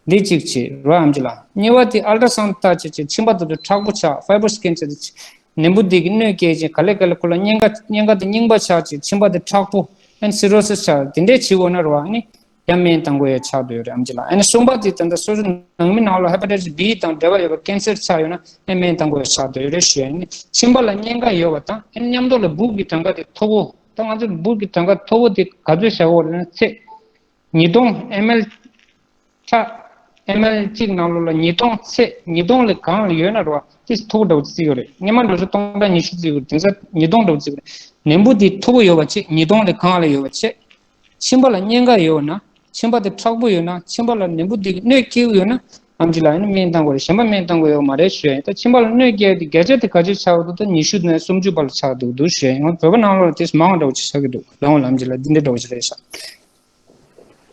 འདི་གཅིག་བྱེད་རོགས་ཨམ་ཆི་ལགས། གཉིས་པ་དེ་ཨལ་ཏྲ་སའུན་ལྟ་བྱེད་བྱེད་མཆིན་པ་དེ་ཚོ་མཁྲེགས་པོ་ཆགས། ཕའི་བར་སི་ཀིན་བྱེད་དེ་ནད་འབུ་འདི་གི་གནོད་སྐྱེལ་བྱེད། ག་ལེ་ག་ལེ་ཁོ་ལ་གཉན་ཁ་གཉན་ཁ་དེ་རྙིང་པ་ཆགས་བྱེད། མཆིན་པ་དེ་མཁྲེགས་པོ་ཨན་སི་རོ་སིས་ཆགས། དེ་འདྲས་བྱེད་དགོས་ན་རོགས་ཨ་ནི་ ཡང་སྨན་བཏང་དགོས་ཡ་ཆགས་བསྡད་ཡོད་རེད་ཨམ་ཆི་ལགས། ཨ་ནི་གསུམ་པ་དེ་ད་ལྟ་སོ་སོ་ནང་མི་ནང་ལ་ཧེ་པ་ཊའི་ཊི་སི་བྷི་དང་འབྲེལ་བ་ཡོད་པ་ཀེན་སར་ཆགས་ཡོད་ན་ཡང་སྨན་བཏང་དགོས་ཡ་ཆགས་བསྡད་ཡོད་རེད་ཞུ་ཡ་ཡིན། མཆིན་པ་ལ་གཉན་ཁ་ཡོད་པ་དང་ཨ་ནི་མཉམ་དུ་ལ་སྦུག་གི་གྲངས་ཀ་དེ་མཐོ་པོ། ད་ང་ཚོ་སྦུག་གི་གྲངས་ཀ་མཐོ་པོ་དེ་ག་ཚོད་བཞག་དགོས་རེད་ན་ཚད། ཉིས་སྟོང་ཨེམ་ཨེལ་ཁྲག་ཨེམ་ཨེལ་གཅིག་ནང་ལོགས་ལ་ཉིས་སྟོང་ཚད། ཉིས་སྟོང་ལས་གང་ལ་ཡོད་ན་རེད་བ། དེ་མཐོ་པོ་འདྲ་བོ་བརྩི་ཡོད་རེད། སྔོན་མ་འདྲ་བོ་སྟོང་ཕྲག་ཉི་ཤུ་བརྩི་ཡོད་རེད། དེང་སང་ཉིས་སྟོང་འདྲ་བོ་བརྩི་ཡོད་རེད། ནད་འབུ་དེ་མཐོ་པོ་ཡོད་པ་བྱས། ཉིས་སྟོང་ལས་གང་ལ་ཡོད་པ་བྱས། མཆིན་པ་ལ་གཉན་ཁ་ཡོད་ན། མཆིན་པ་དེ་མཁྲེགས་པོ་ཡོད་ན། མཆིན་པ་ལ་ནད་འབུ་དེ་གི་གནོད་སྐྱེལ་གྱི་ཡོད་ན། ཨམ་ཆི་ལགས་ཨ་ནི་སྨན་བཏང་དགོས་རེད། གཞན་པ་སྨན་བཏང་དགོས་ཡོད་མ་རེད་ཞུ་ཡ་ཡིན། ད་མཆིན་པ་ལ་གནོད་སྐྱེལ་དེ་བརྒྱ་ཆ་དེ་ག་ཚོད་ཆགས་འདུག་ད་ཉི་ཤུ་ནས་སུམ་ཅུ་བར་ལ་ཆགས་འདུག་འདུག་ཞུ་ཡ་ཡིན། ང་བོད་པ་ནང་ལོགས་ལ་དེ་མང་བ་འདྲ་བོ་ཅིག་ཆགས་ཀྱི་འདུག་ལགས་འོང་ལགས། ཨམ་ཆི་ལགས་འདི་འདྲ་འདྲ་བོ་ཅིག་རེད་ཤག་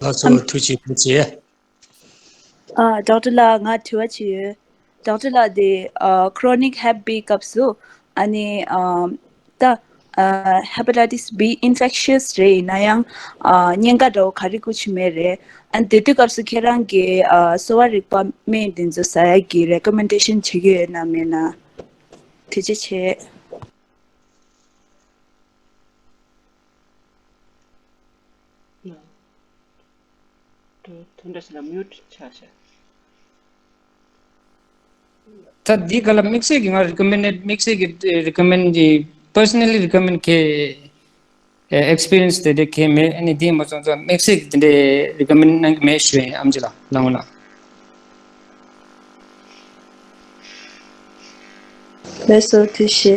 ལགས་སོ། ཐུགས་རྗེ་ཆེ། ཨ། ཌོག་ཊར་ལགས་ང་དྲི་བ་ཅིག་ཡོད། ཌོག་ཊར་ལགས་དེ་ཨ་ཁོ་རོ་ནིག་ཧེབ་བྷི་སྐབས་སུ་ཨ་ནི་ཨ་ད་ཨ་ཧེ་པ་ཊའི་ཊི་སི་བྷི་ཨིན་ཕེག་ཤི་ཡས་རེད། ཡིན་ན་ཡང་ཨ་གཉན་ཁ་འདྲ་བོ་ག་རེ་དགོས་ཀྱི་མེད་རེད། ཨ་ནི་དེ་དུས་སྐབས་སུ་ཁྱེད་རང་གིས་ཨ་གསོ་བ་རིག་པ་སྨན་དེ་ཚོ་ཟ་ཡ་གི་རེ་ཀོ་མེན་ཌེ་ཤན་བྱེད་ཀྱི་ཡོད་ན་མེད་ན། ཐུགས་རྗེ་ཆེ། དེ་དེ་འདྲ་ཞིག་ལ་མིའུ་ཊི་ཆགས་ཤག་ད་འདི་ག་ལ་དམིགས་བསལ་གྱི་ང་རེ་ཀོ་མེན་ཌི་དམིགས་བསལ་གྱི་རེ་ཀོ་མེན་ཌི་པར་སོ་ནལ་ལི་རེ་ཀོ་མེན་ཌི་གི་ཨེག་སི་པི་རི་ཡན་སི་དེ་འདྲ་གང་མེད། ཨ་ནི་འདི་མ་སོང་ཙང་དམིགས་བསལ་གྱི་དེ་འདྲའི་རེ་ཀོ་མེན་ཌི་གནང་གི་མེད་ཞུ་ཡ་ཡིན། ཨམ་ཆི་ལགས་ལགས་འོང་ལགས། ལགས་སོ་ཐུགས་རྗེ་ཆེ།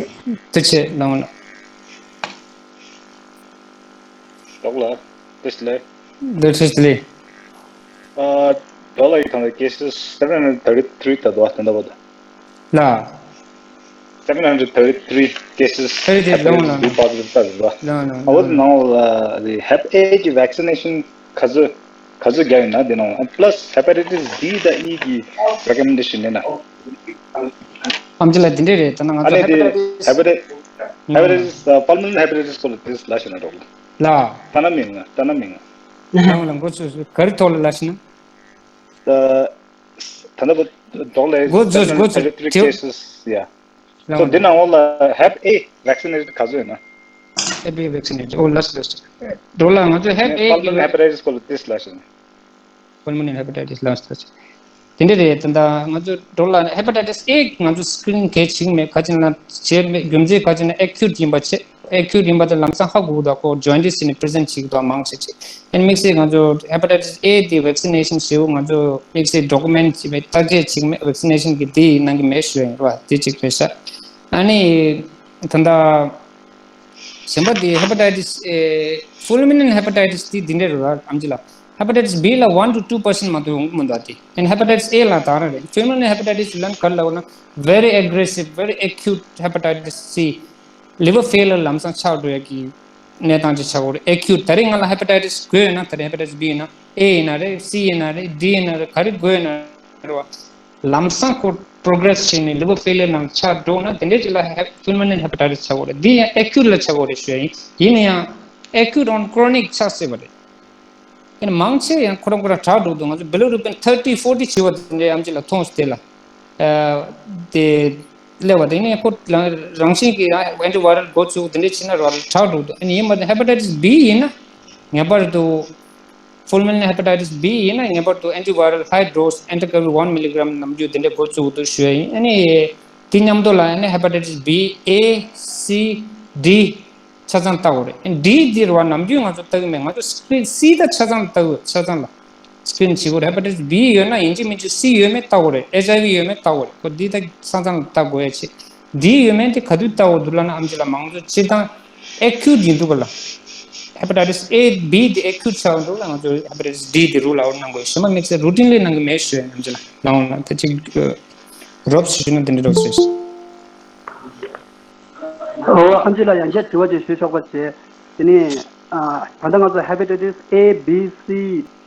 ཐུགས་རྗེ་ཆེ་ལགས་འོང་ལགས། ཌོག་ལགས། བཀྲ་ཤིས་བདེ་ལེགས། ལགས་བཀྲ་ཤིས་བདེ་ལེགས། ཨ། ཌོ་ལར་ཡི་ཐང་ལ་ཀེ་སི་སི་སེ་བེན་ཧན་ཌེ་ཐར་ཊི་ཐི་རི་ད་དོ་ད་ད་བ་ད། ལགས། སེ་བེན་ཧན་ཌེ་ཐར་ཊི་ཐི་རི་ཀེ་སི་སི་ཐར་ཊི་ཐི་རི་ལོང་ལ་ཧེ་པ་ཊའི་ཊི་སི་བྷི་པོ་ཟི་ཊིབ་ད་ད། ལགས་ལགས། ཨ་བོ་ནང་ལ་ཧེ་པ་ཊའི་ཊི་སི་ཝེག་སི་ནེ་ཤན་ག་ཚོད་ག་ཚོད་རྒྱག་ཡོད་ན་དེ་ནང་ལ་པ་ལ་སི་ཧེ་པ་ཊའི་ཊི་སི་བྷི་དང་ཨི་གི་རེ་ཀོ་མེན་ཌེ་ཤན་ཡིན་ན། ཨམ་ཆི་ལགས་དེ་འདྲས་རེད། ད་ནང་ང་ཚོ་ཨ་ནི་ཧེ་པ་ཊའི་ཊི་སི་ཧེ་པ་ཊའི་ཊི་སི་ཧེ་པ་ཊའི་ཊི་སི་པལ་མོ་ནེ་རི་ཧེ་པ་ཊའི་ཊི་སི་སྐོར་ལ་དེ་ལ་ཤེས་ན་འགྲོ་ལ། ལགས། ད་ན་མིང་ང་ད་ན་མིང་ང་། ལགས་ལགས། འགོ་ཚུགས་ག་རེ་ཐོག་ལ་ལ་ཤེས་ན། ད་ད་ནི་འགོ་ལས་འགོ་ཚུགས་འགོ་ཚུགས་ཊི་རི་ཊི་ཀེ་སི་སི་ཡ། ལགས་སོ་འདི་ནང་འོག་ལ་ཧེ་པ་ཨེ་ཝེག་སི་ནེ་ཊི་ཁ་ཚོད་ཡོད་ན། ཧེ་པ་ཨེ་ཝེག་སི་ནེ་ཊི། ཨོ་ལགས་སོ་ལགས་སོ། འགྲོ་ལ་ང་ཚོ་ཧེ་པ་ཨེ་པལ་མོ་ནེ་རི་ཧེ་པ་ཊའི་ཊི་སི་སྐོར་ལ་དེ་ལ་ཤེས་ན། པལ་མོ་ནེ་རི་ཧེ་པ་ཊའི་ཊི་སི་ལགས་སོ་ལགས་སོ། དེ་འདྲ་རེད། ད་ལྟ་ང་ཚོ་འགྲོ་ལ་ཧེ་པ་ཊའི་ཊི་སི་ཨེ་ང་ཚོ་སི་ཀི་རིན་གལ་ཆེ་གི་མེད། ག་ཅི་ན་བྱས་མེད། རྒྱུ་མཚན་ག་ཅི་ན་ཨེ་ཁིའུ་ཊི་ཡིན་པ་བྱས། ཨེ་ཁིའུ་ཊི་ཡིན་པ་དེ་ལམ་སང་ཧ་གོ་གི་འདུག་ཁོ་ཇོན་ཌིས་ནས་པི་རི་ཟེན་ཊི་བྱེད་ཀྱི་འདུག་མང་ཆེ་ཆེ། ཨ་ནི་དམིགས་བསལ་ང་ཚོ་ཧེ་པ་ཊའི་ཊི་སི་ཨེ་དེ་ཝེག་སི་ནེ་ཤན་ཞེ་པོ་ང་ཚོ་དམིགས་བསལ་ཌོ་ཀུ་མེན་ཊི་བྱས་པའི་བརྟག་དཔྱད་བྱེད་ཀྱི་མེད། ཝེག་སི་ནེ་ཤན་གྱི་དེ་གནང་གི་མེད་ཞུ་ཡ་ཡིན་ར། དེ་གཅིག་རེད་ཤག་ཨ་ནི་ད་ལྟ་གཞན་པ་དེ་ཧེ་པ་ཊའི་ཊི་སི་ཨེ་ཧྥུལ་མི་ནན་ཧེ་པ་ཊའི་ཊི་སི་དེ་འདི་འདྲ་རེད་ར་ཨམ་ཆི་ལགས། ཧེ་པ་ཊའི་ཊི་སི་བྷི་ལ་ཝན་ཊུ་ཊུ་པར་སེན་ཊི་མ་གཏོགས་ཡོང་གི་མི་འདུག་དེ་ཨ་ནི་ཧེ་པ་ཊའི་ཊི་སི་ཨེ་ལ་ད་རང་རེད། ཧྥུལ་མི་ནན་ཧེ་པ་ཊའི་ཊི་སི་ལབ་ན་ག་རེ་ལབ་ན་very aggressive, very acute hepatitis C, liver failure ལམ་སང་ཆགས་འགྲོ་ཡ་གི་གནས་སྟངས་ཅིག་ཆགས་ཡོད་རེད། ཨེ་ཁིའུ་ཊི་ད་རེས་ང་ལ་ཧེ་པ་ཊའི་ཊི་སི་དགོས་ཡོད་ན། ད་རེས་ཧེ་པ་ཊའི་ཊི་སི་བྷི་ཡིན་ན། ཨེ་ཡིན་ན་རེད། སི་ཡིན་ན་རེད། ཌི་ཡིན་ན་རེད། ག་རེ་དགོས་ཡོད་ན་རེད་བ། ལམ་སང་ཁོ་པོ་རོ་གེ་རེ་སི་བྱས་ནས་ལི་ཝར་ཕེ་ལི་ཡར་ནང་ཆགས་འགྲོ་ན་དེ་འདྲའི་ཅིག་ལ་ཧེ་ཕུལ་མི་ནན་ཧེ་པ་ཊའི་ཊི་སི་ཆགས་ཡོད་རེད། འདི་ཡང་ཨེ་ཁིའུ་ཊི་ལ་ཆགས་ཡོད་རེད་ཞུ་ཡ་ཡིན། ཡིན་ན་ཡང་ཨེ་ཁིའུ་ཊི་ཨོན་ཁོ་རོ་ནིག་ཆགས་སྲིད་པ་རེད། ཡིན་ན་མང་ཆེ་ཡང་ཁོ་རང་ཁོ་རང་དྲག་འགྲོ་འདུག་ང་ཚོ་བི་ལི་རུ་བིན་ཐར་ཊི་ཕོར་ཊི་བྱེད་པ་དེ་འདྲའི་ཨམ་ཆི་ལགས་མཐོང་སོང་དེ་ལ། ཨ། དེ་སླེབས་པ་དེ་ནས་ཁོ་རང་རང་བཞིན་གྱིས་ཨན་ཊི་ཝའི་རལ་འགོ་བཙུགས་དེ་འདྲ་བྱས་ན་ར་དྲག་འགྲོ་འདུག་ཨ་ནི་ཡིན་པ་དེ་ཧེ་པ་ཊའི་ཊི་སི་བྷི་ཡིན་ན་ངེས་པར་དུ། ཕུལ་མི་ནན་ཧེ་པ་ཊའི་ཊི་སི་བྷི་ཡིན་ན་ངེས་པར་དུ་ཨན་ཊི་ཝའི་རལ་ཧའི་ཌོ་སི་ཨེན་ཊི་ཀ་རི་ཝན་མི་ལི་གྷ་རམ་ནམ་རྒྱུན་དེ་འདྲ་འགོ་བཙུགས་འདུག་ཞུ་ཡ་ཡིན། ཨ་ནི་དེ་མཉམ་དུ་ལ་ཨ་ནི་ཧེ་པ་ཊའི་ཊི་སི་བྷི་ཨེ་སི་ཌི་ཆ་ཚང་ལྟ་དགོས་རེད། ཨ་ནི་ཌི་འདི་རུ་བ་ནམ་རྒྱུན་ང་ཚོ་ལྟ་གི་མེད། ང་ཚོ་སི་ཀི་རིན་སི་ད་ཆ་ཚང་ལྟ་དགོས། ཆ་ཚང་ལ་སི་ཀི་རིན་བྱེད་དགོས་རེད། ཧེ་པ་ཊའི་ཊི་སི་བྷི་ཡོད་ན་ཡིན་གཅིག་མིན་གཅིག་སི་ཡོད་མེད་ལྟ་དགོས་རེད། ཨེཆ་ཨའི་ཝི་ཡོད་མེད་ལྟ་དགོས་རེད། ཁོ་འདི་ད་ཆ་ཚང་ལ་ལྟ་དགོས་ཡ་ཆེ། འདི་ཡོད་མེད་དེ་ག་དུས་ལྟ་དགོས་འདུག་ལབ་ན་ཨམ་ཆི་ལགས་མང་ཚོགས་སྤྱིར་བཏང་ཨེ་ཁིའུ་ཊི་ཡིན་འདུག་ག་ལ། ཧེ་པ་ཊའི་ཊི་སི་ཨེ་བྷི་དེ་ཨེ་ཁིའུ་ཊི་ཆགས་འདུག་ལ་ང་ཚོ་ཧེ་པ་ཊའི་ཊི་སི་ཌི་དེ་རུལ་ཨའུཊ་གནང་དགོས། གཞན་པ་དམིགས་བསལ་རུ་ཊིན་ལི་གནང་གི་མེད་ཞུ་ཡ་ཨམ་ཆི་ལགས་ལགས་འོང་ལགས། ད་ཅིག་རོབ་ཞུས་ན་དེ་འདྲ་རོབ་ཞུས། ཨོ་ཨམ་ཆི་ལགས་ཡང་བསྐྱར་དྲི་བ་ཅིག་ཞུ་ཆོག་པ་བྱས། དེ་ནས་ཨ་ད་ལྟ་ང་ཚོ་ཧེ་པ་ཊའི་ཊི་སི་ཨེ་བྷི་སི་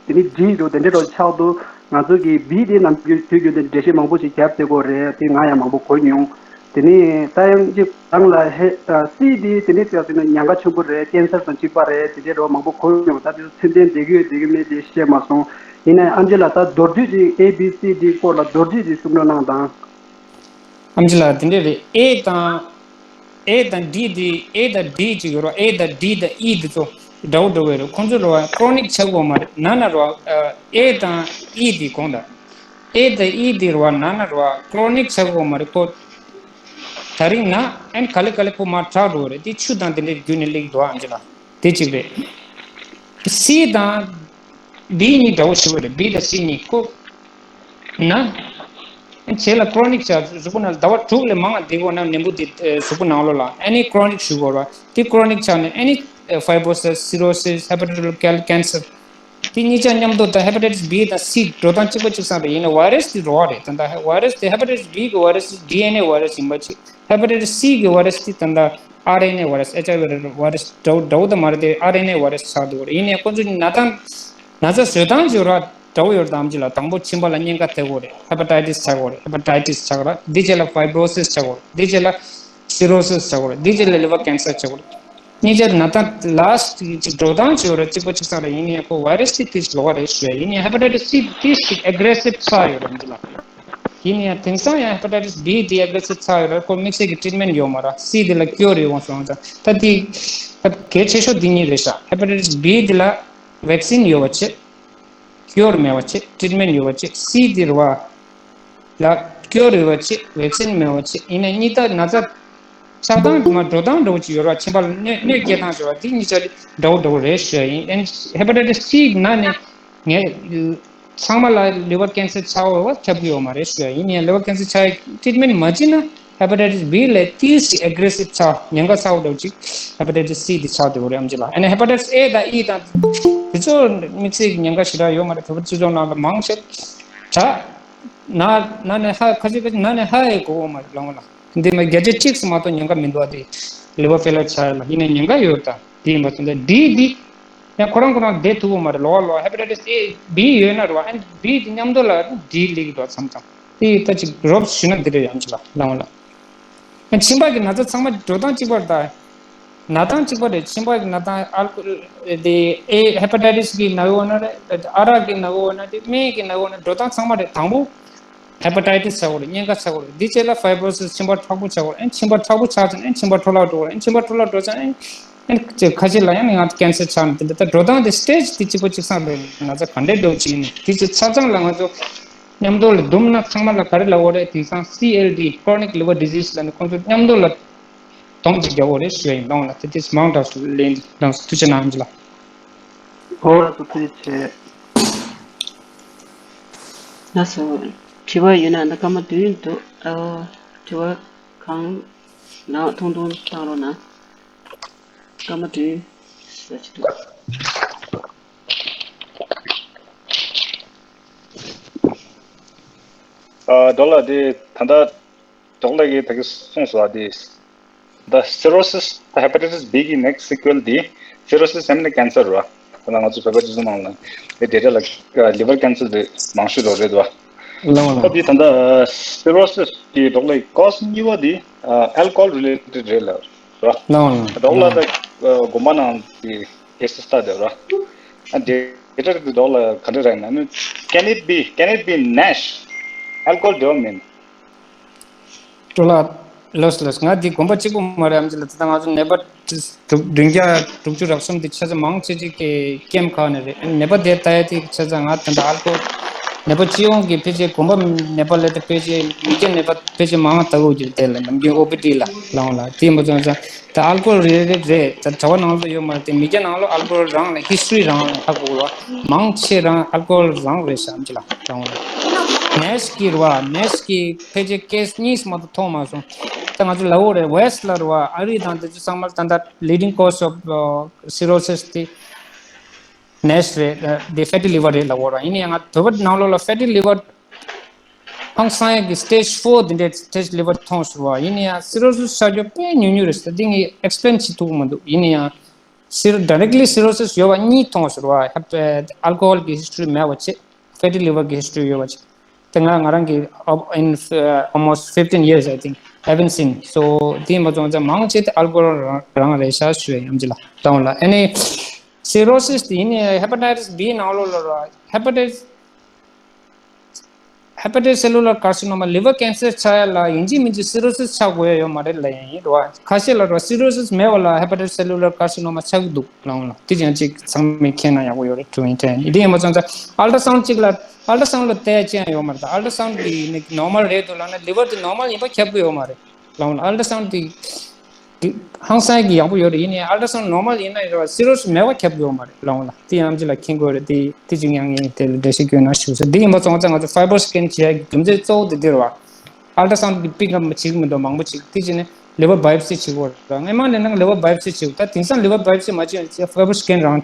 དེ་ནས་ཌི་འགྲོ་དེ་འདྲའི་འགྲོ་ཆགས་འདུག་ང་ཚོ་གིས་བྷི་དེ་ནམ་རྒྱུན་དུས་རྒྱུན་དུ་འགྲེལ་བཤད་མང་པོ་ཞིག་བརྒྱབ་བསྡད་ཀྱི་ཡོད་རེད། དེ་ང་ཡང་མང་པོ་གོ་མྱོང་། དེ་ནས་ད་ཡང་ཅིག་རང་ལ་ཧེ་ཨ་སི་དེ་དེ་ནས་ཟེར་ཟེར་ན་ཉེན་ཁ་ཆེན་པོ་རེད། ཀེན་སར་དང་གཅིག་པ་རེད། དེ་འདྲའི་འགྲོ་མང་པོ་གོ་མྱོང་། ད་དེ་ཚོ་ཚད་ལྡན་བསྡད་ཀྱི་ཡོད་བསྡད་ཀྱི་མེད་དེ་ཤེས་མ་སོང་། ཡིན་ན་ཡང་ཨམ་ཆི་ལགས་ད་མདོར་བསྡུས་ཅིག་ཨེ་བྷི་སི་ཌི་སྐོར་ལ་མདོར་བསྡུས་ཅིག་གསུང་རོགས་གནང་དང་། ཨམ་ཆི་ལགས་དེ་འདྲ་རེད། ཨེ་དང་ A དང་D དེ། A དང་D ཅིག་ཡོད་ར། A དང་D དང་E དེ་ཚོ་འདྲ་བོ་འདྲ་བོ་རེད། ཁོང་ཚོ་ར་ཀྲོ་ནིག་ཆགས་ཡོད་མ་རེད། ན་ན་ར། ཨ། A དང་E དེ་གོང་དང་། A དང་E དེ་ར་ན་ན་ར་ཀྲོ་ནིག་ཆགས་ཡོད་མ་རེད། ཁོ་དེ་རིང་ན་ཨན་ག་ལེ་ག་ལེ་ཁོ་མར་དྲག་འགྲོ་རེད། དེ་ཆུ་དང་དེ་འདྲའི་བརྒྱུད་ནས་སླེབས་འདུག་ཨ་ཅེ་ལགས། དེ་གཅིག་རེད། C དང་B གཉིས་འདྲ་བོ་ཞིག་རེད། B དང་C གཉིས་ཁོ་ན། བྱས་ལ་ཀྲོ་ནིག་ཆགས། གཟུགས་པོ་ནང་ཟླ་བ་དྲུག་ལས་མང་བསྡད་ཡོད་ན་ནད་འབུ་དེ་གཟུགས་པོ་ནང་ལོགས་ལ་ཨ་ནི་ཀྲོ་ནིག་ཞུ་དགོས་ར། དེ་ཀྲོ་ནིག་ཆགས་ནས་ཨ་ནི་ཕའི་བྷོ་རོ་སིས། སི་རོ་སིས། ཧེ་པ་ཊའི་ཊིས་ཀེན་སར། དེ་གཉིས་ཆ་མཉམ་དུ་དང་ཧེ་པ་ཊའི་ཊིས་B དང་C འགྲོ་སྟངས་གཅིག་པ་གཅིག་རྐྱང་རེད། ཡིན་ནའི་བྷའི་རས་དེ་རོ་རེད། ད་ལྟ་བྷའི་རས་དེ་ཧེ་པ་ཊའི་ཊིས་B གི་བྷའི་རས་དེ་ཌི་ཨེན་ཨེ་བྷའི་རས་ཡིན་པ་ཅིག་ཧེ་པ་ཊའི་ཊིས་C གི་བྷའི་རས་དེ་ད་ལྟ་ཨར་ཨེན་ཨེ་བྷའི་རས། ཨེཆ་ཨའི་ཝི་བྷའི་རས་འདྲ་བོ་འདྲ་བོ་དང་མ་རེད་དེ། ཨར་ཨེན་ཨེ་བྷའི་རས་ཆགས་འདུག་རེད། ཡིན་ནའི་ཁོ་ཚོ་ན་སྟངས་ན་ཚ་བཟོ་སྟངས་ཀྱི་ར་འདྲ་བོ་ཡོད་རེད། ཨ་ཅེ་ལགས། དང་པོ་མཆིན་པ་ལ་གཉན་ཁ་ཐེབས་ཡོད་རེད། ཧེ་པ་ཊའི་ཊིས་ཆགས་ཡོད་རེད། ཧེ་པ་ཊའི་ཊིས་ཆགས་ར། དེ་རྗེས་ལ་ཕའི་བྷོ་རོ་སིས་ཆགས་ཡོད་རེད། དེ་རྗེས་ལ་སི་རོ་སིས་ཆགས་ཡོད་རེད། དེ་རྗེས་ལ་ལི་བར་ཀེན་སར་ཆགས་ཡོད་རེད། གཉིས་ཆར་ན་སྟངས་ལ་སི་ཊི་ཅིག་འགྲོ་སྟངས་ཅིག་ཡོད་རེད། གཅིག་པ་གཅིག་རྐྱང་རེད། ཡིན་ནའི་ཁོ་བྷའི་རས་དེ་དེ་ལོགས་རེད་ཞུ་ཡ། ཡིན་ནའི་ཧེ་པ་ཊའི་ཊིས་C དེ་ཞིག་ཨེག་རེ་སིབ་ཆགས་ཡོད་རེད། ཨ་ཅེ་ལགས། ཡིན་ནའི་དེང་སང་ཡང་ཧེ་པ་ཊའི་ཊིས་B དེ་ཨེག་རེ་སིབ་ཆགས་ཡོད་རེད། ཁོ་དམིགས་བསལ་གྱི་ཊི་རིཊ་མེན་ཊི་ཡོད་མ་རེད། C དེ་ལ་ཀིའོར་ཡོད་འོང་སོང་ཙང་། ད་དེ་ད་གལ་ཆེ་ཤོས་དེ་གཉིས་རེད་ཤག་ཧེ་པ་ཊའི་ཊིས་B དེ་ལ་ཝེག་སིན་ཡོད་པ་བྱས། ཀིའོར་མེད་པ་བྱས། ཊི་རིཊ་མེན་ཊི་ཡོད་པ་བྱས། C དེ་ར་བ་ལ་ཀིའོར་ཡོད་པ་བྱས། ཝེག་སིན་མེད་པ་བྱས། ཡིན་ནའི་གཉིས་ད་ན་ཚ་ཆགས་སྟངས་དེ་མ་འགྲོ་སྟངས་འདྲ་བོ་ཅིག་ཡོད་ར། མཆིན་པ་ལ་གནོད་གནོད་སྐྱེལ་སྟངས་ཅིག་ཡོད་ར། དེ་གཉིས་ཆ་འདྲ་བོ་འདྲ་བོ་རེད་ཞུ་ཡ་ཡིན། ཨེན་ཧེ་པ་ཊའི་ཊིས་C ན་ནས་ངས་ཚང་མ་ལ་ལི་བར་ཀེན་སར་ཆགས་ཡོད་པ་ཁྱབ་ཀྱི་ཡོད་མ་རེད་ཞུ་ཡ་ཡིན། ཡང་ལི་བར་ཀེན་སར་ཆགས་ཡ་ཊི་རིཊ་མེན་ཊི་མ་བྱས་ན་ཧེ་པ་ཊའི་ཊིས་B ལས་ཏོག་ཙམ་ཨེག་རེ་སིབ་ཆགས། ཉེན་ཁ་ཚ་བོ་འདྲ་བོ་ཅིག་ཧེ་པ་ཊའི་ཊིས་C དེ་ཆགས་འདུག་རེད། ཨ་ཅེ་ལགས། ཨ་ནི་ཧེ་པ་ཊའི་ཊིས་A དང་E དང་དེ་ཚོ་དམིགས་བསལ་གྱི་ཉེན་ཁ་ཞེ་དྲག་ཡོད་མ་རེད། བོད་པ་སྤྱི་ཚོགས་ནང་ལ་མང་ཆེ་ད་ན་ན་ནས་ཧ། ཁ་ཤས་ཁ་ཤས་ན་ནས་ཧ་ཡེ་གོ་གི་མ་རེད། ལགས་འོང་ལགས། འདི་མ་བརྒྱ་ཆ་གཅིག་ཙམ་མ་གཏོགས་ཉེན་ཁ་མི་འདུག་ཨ། དེ་ལི་བར་ཕེ་ལར་ཆགས་ཡོད་ལ། ཡིན་ནའི་ཉེན་ཁ་ཡོད་ད། དེ་ཡིན་པ་སོང་ཙང་D དེ་ཡང་ཁོ་རང་ཁོ་རང་བསྡད་ཐུབ་ཀྱི་མ་རེད། ལོགས་ལོགས་ཧེ་པ་ཊའི་ཊིས་A B ཡོད་ན་རེད་བ། ཨ་ནི་B དེ་མཉམ་དུ་ལ་D སླེབས་ཀྱི་འདུག་མཚམས་མཚམས། དེ་ད་ཅིག་རོབ་ཞུས་ན་འདི་འདྲ་ཡོད། ཨ་ཅེ་ལགས། ལགས་འོང་ལགས། ཨ་མཆིན་པ་གི་ན་ཚ་ཚང་མ་འགྲོ་སྟངས་གཅིག་པ་རེད་ད། ན་སྟངས་གཅིག་པ་རེད། མཆིན་པ་གི་ན་སྟངས་ཨལ་ཀོ་དེ་A ཧེ་པ་ཊའི་ཊིས་གི་ན་གི་ཡོད་ན་རེད། ཨ་རག་གི་ན་གི་ཡོད་ན་རེད། སྨན་གི་ན་གི་ཡོད་ན། འགྲོ་སྟངས་ཚང་མ་རེད། དང་པོ་ཧེ་པ་ཊའི་ཊིས་ཆགས་ཡོད་རེད། གཉན་ཁ་ཆགས་ཡོད་རེད། དེ་རྗེས་ལ་ཕའི་བྷོ་རོ་སིས། མཆིན་པ་མཁྲེགས་པོ་ཆགས་ཡོད་རེད། ཨ་མཆིན་པ་མཁྲེགས་པོ་ཆགས་ཚར་ནས་ཨ་མཆིན་པ་འཕྲོ་བརླག་འགྲོ་གི་རེད། ཨ་མཆིན་པ་འཕྲོ་བརླག་འགྲོ་ཚར་ནས་ཨ་ཁ་ཤས་ལ་ཡང་ང་ཚོ་ཀེན་སར་ཆགས་ནས། དེ་འདྲ་ད་འགྲོ་སྟངས་དེ་སི་ཊེ་ཇི་དེ་གཅིག་པ་གཅིག་རྐྱང་རེད། ན་ཚ་ག་འདྲའི་འགྲོ་གི་ཡིན་ནའི་དེ་ཚོ་ཆ་ཚང་ལ་ང་ཚོ་མཉམ་དུ་ལ་བསྡོམས་ན་ཚང་མ་ལ་ག་རེ་ལབ་དགོས་རེད། དེང་སང་C L D, chronic liver disease ལབ་ནས་ཁོང་ཚོ་མཉམ་དུ་ལ་སྡོམ་ཅིག་རྒྱག་དགོས་རེད་ཞུ་ཡ་ཡིན། ལགས་འོང་ལགས། དེ་དུས་མང་དྲགས་སུ་ལན་དང་ཐུགས་རྗེ་གནང་། ཨ་མཆོག་ལགས། ཨོ། ལགས་སོ། ཐུགས་རྗེ་ཆེ། ལགས་སོ། དྲི་བ་ཡོད་ན་ད་སྐར་མ་བདུན་འདུག་ཨ། དྲི་བ་གང་རང་ཐུང་ཐུང་བཏང་རོགས་གནང་། སྐར་མ་བདུན་ཟེར་གྱི་འདུག་ཨ། ཌོག་ལགས། དེ་ད་ལྟ་ཌོག་ལགས་ཀྱིས་ད་གིན་གསུངས་སོང་བ། དེ་ད་སི་རོ་སིས། ད་ཧེ་པ་ཊའི་ཊིས་B གི་next sequel དེ་སི་རོ་སིས་ཡང་ན་ཀེན་སར་རེད་བ། ད་ང་ཚོ་བོད་པ་སྤྱི་ཚོགས་ནང་ལ་དེ་འདྲ་ལ་ལི་བར་ཀེན་སར་དེ་མང་ཤོས་རོ་རེད་བ། ལགས་འོང་ལགས། ད་དེ་ད་ལྟ་སི་རོ་སིས་གི་ཌོག་ལགས་ཀོ་སི་གཉིས་པ་དེ་ཨལ་ཀོ་ཧོལ་རི་ལེ་ཊེཌ་རེད་ལབ་རེད་བ། ལགས་འོང་ལགས། ཌོག་ལགས། ད་དགོན་པ་ནང་གི་ཨེ་སི་ལྟ་དེ་ར། ཨ། དེ་ལྟར་དུ་ཌོག་ལགས་ག་འདྲ་རེད་ན། Can it be, can it be NASH? Alcohol driven mean? ཌོག་ལགས། ལགས་ལགས། ང་འདི་དགོན་པ་གཅིག་པུ་མ་རེད། ཨ་མཆོག་ལགས། ད་ལྟ་ང་ཚོ་ནད་པ་དྲུག་བདུན་བརྒྱ་དྲུག་ཅུ་རེ་གསུམ་དེ་ཆ་ཚང་མང་ཆེ་ཆེ་གི་ཀེམ་ཁག་ནས་རེད། ནད་པ་དེ་ལྟ་ཡ་དེ་ཆ་ཚང་ང་ད་ལྟ་ཨལ་ཀོ་ཧོལ། ནད་པ་སྤྱི་ཡོངས་ཀྱི་ཕལ་ཆེར་དགོན་པ་ནད་པ་ལས་ད་ཕལ་ཆེར་མི་སྐྱ་ནད་པ་ཕལ་ཆེར་མང་ལྟ་བུ་གྱུར་དེ་ལ་ནམ་རྒྱུན་ཨོ་པི་ཌི་ལ། ལགས་འོང་ལགས། དེ་མ་ཚང་ཚང་། ད་ཨལ་ཀོ་ཧོལ་རེད་རེད་རེད། ད་གྲྭ་པ་ནང་ལ་ཡོད་མ་རེད་དེ། མི་སྐྱ་ནང་ལ་ཨལ་ཀོ་ཧོལ་རང་ལ་ཧི་སི་ཊོ་རི་རང་ལ་ཧ་གོ་བ། མང་ཆེ་རང་ཨལ་ཀོ་ཧོལ་རང་རེད་ཤག་ཨ་མཆོག་ལགས། རང་ལ་ནེ་ཤི་གི་རེད་བ། ནེ་ཤི་གི་ཕལ་ཆེར་ཀེ་སི་གཉིས་མ་གཏོགས་མཐོང་མ་སོང་། ད་ང་ཚོ་ལབ་དགོས་རེད། ཝེ་སི་ཊི་ལ་རེད་བ། ཨ་རི་དང་དེ་ཚོ་ཚང་མ་ལ་ད་ལྟ་leading cause of cirrhosis དེ་ནེ་ཤི་རེད། དེ་ཕེ་ཊི་ལི་ཝར་རེད་ལབ་དགོས་རེད་བ། ཡིན་ན་ཡང་ང་བོད་པ་ནང་ལོགས་ལ་ཕེ་ཊི་ལི་ཝར་ཧང་སང་ཡག་གི་སི་ཊེ་ཇི་ཕོར་དེ་འདྲའི་སི་ཊེ་ཇི་ལི་ཝར་མཐོང་ཟེར་བ། ཡིན་ན་ཡང་སི་རོ་སིས་ཆགས་རྒྱུ་དཔེ་ཉུང་ཉུང་རེད་ཟེར། འདི་ངས་ཨེག་སི་པི་ལེན་བྱེད་ཐུབ་ཀྱི་མི་འདུག་ཡིན་ན་ཡང་སི་རོ་ཌའི་རེག་ལི་སི་རོ་སིས་ཡོད་པ་གཉིས་མཐོང་ཟེར་བ། ཧེ་པ་ཨལ་ཀོ་ཧོལ་གི་ཧི་སི་ཊོ་རི་མེད་པ་བྱས། ཕེ་ཊི་ལི་ཝར་གི་ཧི་སི་ཊོ་རི་ཡོད་པ་བྱས། དེ་ང་ང་རང་གི་in almost fifteen years I think I haven't seen. So དེ་མ་ཚང་ཚང་མང་ཆེ་དེ་ཨལ་ཀོ་ཧོལ་རང་རང་རེད་ཤག་ཞུ་ཡ་ཡིན། ཨ་མཆོག་ལགས། ལགས་འོང་ལགས། ཨ་ནི་སི་རོ་སིས་དེ་ཡིན་ནའི་ཧེ་པ་ཊའི་ཊིས་བྷི་ནང་ལོགས་ལ་ར། ཧེ་པ་ཊའི་ཊིས། hepatocellular carcinoma, liver cancer ཆགས་ཡ་ལ་ཡིན་གཅིག་མིན་གཅིག་cirrhosis ཆགས་དགོས་ཡ་ཡོད་མ་རེད་ལབ་ཡ་ཡིན་རེད་བ། ཁ་ཤས་ལ་རེད་བ། Cirrhosis མེད་པ་ལ་hepatocellular carcinoma ཆགས་ཀྱི་འདུག་ལབ་འོང་ལ། དེ་ཀྱང་ཅིག་ཚང་མས་མཁྱེན་ན་ཡག་པོ་ཡོད་རེད། དྲི་བ་ཡིན་དྲན་ཡིན། དེ་ཡིན་པ་ཙང་ཙང་ultrasound གཅིག་ལ་ultrasound ལ་བལྟས་ཡ་ཅི་ཡང་ཡོད་མ་རེད། ད་ultrasound གི་ནི་normal རེད་འདུག་ལབ་ན་liver དེ་normal ཡིན་པ་ཁྱབ་ཀྱི་ཡོད་མ་རེད་ལབ་འོང་ལ། Ultrasound དེ་ཧང་སང་གི་ཡག་པོ་ཡོད་རེད། ཡིན་ནའི་ultrasound normal ཡིན་ན་རེད་བ། Cirrhosis མེད་པ་ཁྱབ་ཀྱི་ཡོད་མ་རེད་ལབ་འོང་ལ། དེ་ཡང་ཅི་ལ་མཁྱེན་དགོས་རེད། དེ་དེ་ཅིག་ཡང་ངས་དེ་ལ་འགྲེལ་བཤད་སྐྱོན་ན་ཞུ་ས། དེ་ཡིན་པ་ཙང་ཙང་ང་ཚོ་fiber scan བྱེད་ཡ་གི་རྒྱུ་མཚན་གཙོ་བོ་དེ་འདི་རེད་བ། Ultrasound གི་pick up བྱེད་ཀྱི་མི་འདུག་མང་པོ་ཅིག་དེ་བྱས་ནས་liver biopsy བྱེད་དགོས་རེད། སྔན་མ་ནས་ནང་liver biopsy བྱེད་དགོས། ད་དེང་སང་liver biopsy མ་བྱེད་ཡ་fiber scan རང་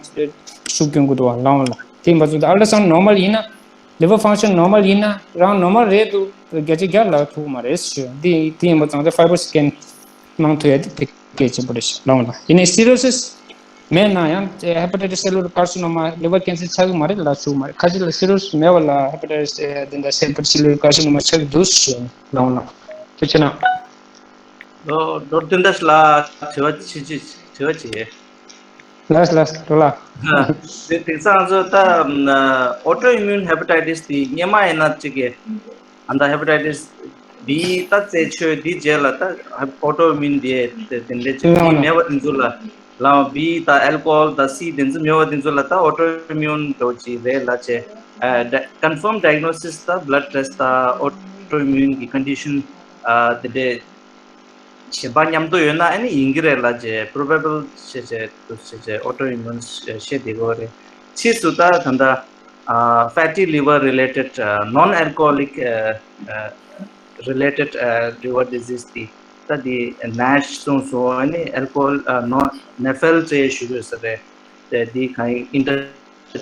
ཤུགས་སྐྱོན་དགོས་འདུག་བ་ལབ་འོང་ལ། དེ་ཡིན་པ་ཙང་ད་ultrasound normal ཡིན་ན། Liver function normal ཡིན་ན་རང་normal རེད་འདུག་བརྒྱ་ཆ་བརྒྱ་ལབ་ཐུབ་མ་རེད་ཞུ། འདི་དེ་ཡིན་པ་ཙང་ཚེ་fiber scan གནང་ཐུབ་ཡ་དེ་དེ་གལ་ཆེན་པོ་རེད་ཞུ་ལབ་འོང་ལ། ཡིན་ནའི་cirrhosis མེད་ན་ཡང་hepatitis cellular carcinoma liver cancer ཆགས་ཀྱི་མ་རེད་ལབ་ཞུ་མ་རེད། ཁ་ཅིག་ལ་cirrhosis མེད་པ་ལ་hepatitis དེ་འདྲ་hepatocellular carcinoma ཆགས་ཀྱི་འདུག་ཞུ་ལབ་འོང་ལ། ཐུགས་རྗེ་ཆེ་གནང་། ལོ་ལོ་བདུན་ཟླ་ལ་དྲི་བ་ཆེ་ཆེ་དྲི་བ་ཆེ། ལགས་ལགས་འགྲོ་ལ། དེ་དེང་སང་ང་ཚོ་ད་autoimmune hepatitis དེ་སྔོན་མ་ཡིན་ན་གཅིག་གི་ཨ་ད་hepatitis B ད་རྩད་ཆོད་དེ་རྗེས་ལ་ད་autoimmune དེ་དེ་དེ་འདྲས་ཅིག་དེ་མེད་པ་དེ་ཚོ་ལ་ལ་B ད་alcohol ད་C དེ་ཚོ་མེད་པ་དེ་ཚོ་ལ་ད་autoimmune འགྲོ་ཅིག་རེད་ལ་ཅེ། ཨ་ད་confirm diagnosis ད་blood test ད་autoimmune གི་condition ཨ་དེ་འདྲས་གཞན་པ་མཉམ་དུ་ཡོད་ན་ཨ་ནི་ཡིན་གྱི་རེད་ལ་ཅེ། probable ཞེས་བྱས་དུ་ཞེས་བྱས་autoimmune ཞེས་དེ་གོ་རེད། ཕྱིས་སུ་ད་ད་ལྟ་fatty liver related non alcoholic related liver disease དེ་ད་དེ་NASH གསུངས་སོང་། ཨ་ནི་alcohol non NAFL ཅེས་ཞུ་དགོས་ས་རེད། དེ་དེ་གང་ཡིན་inter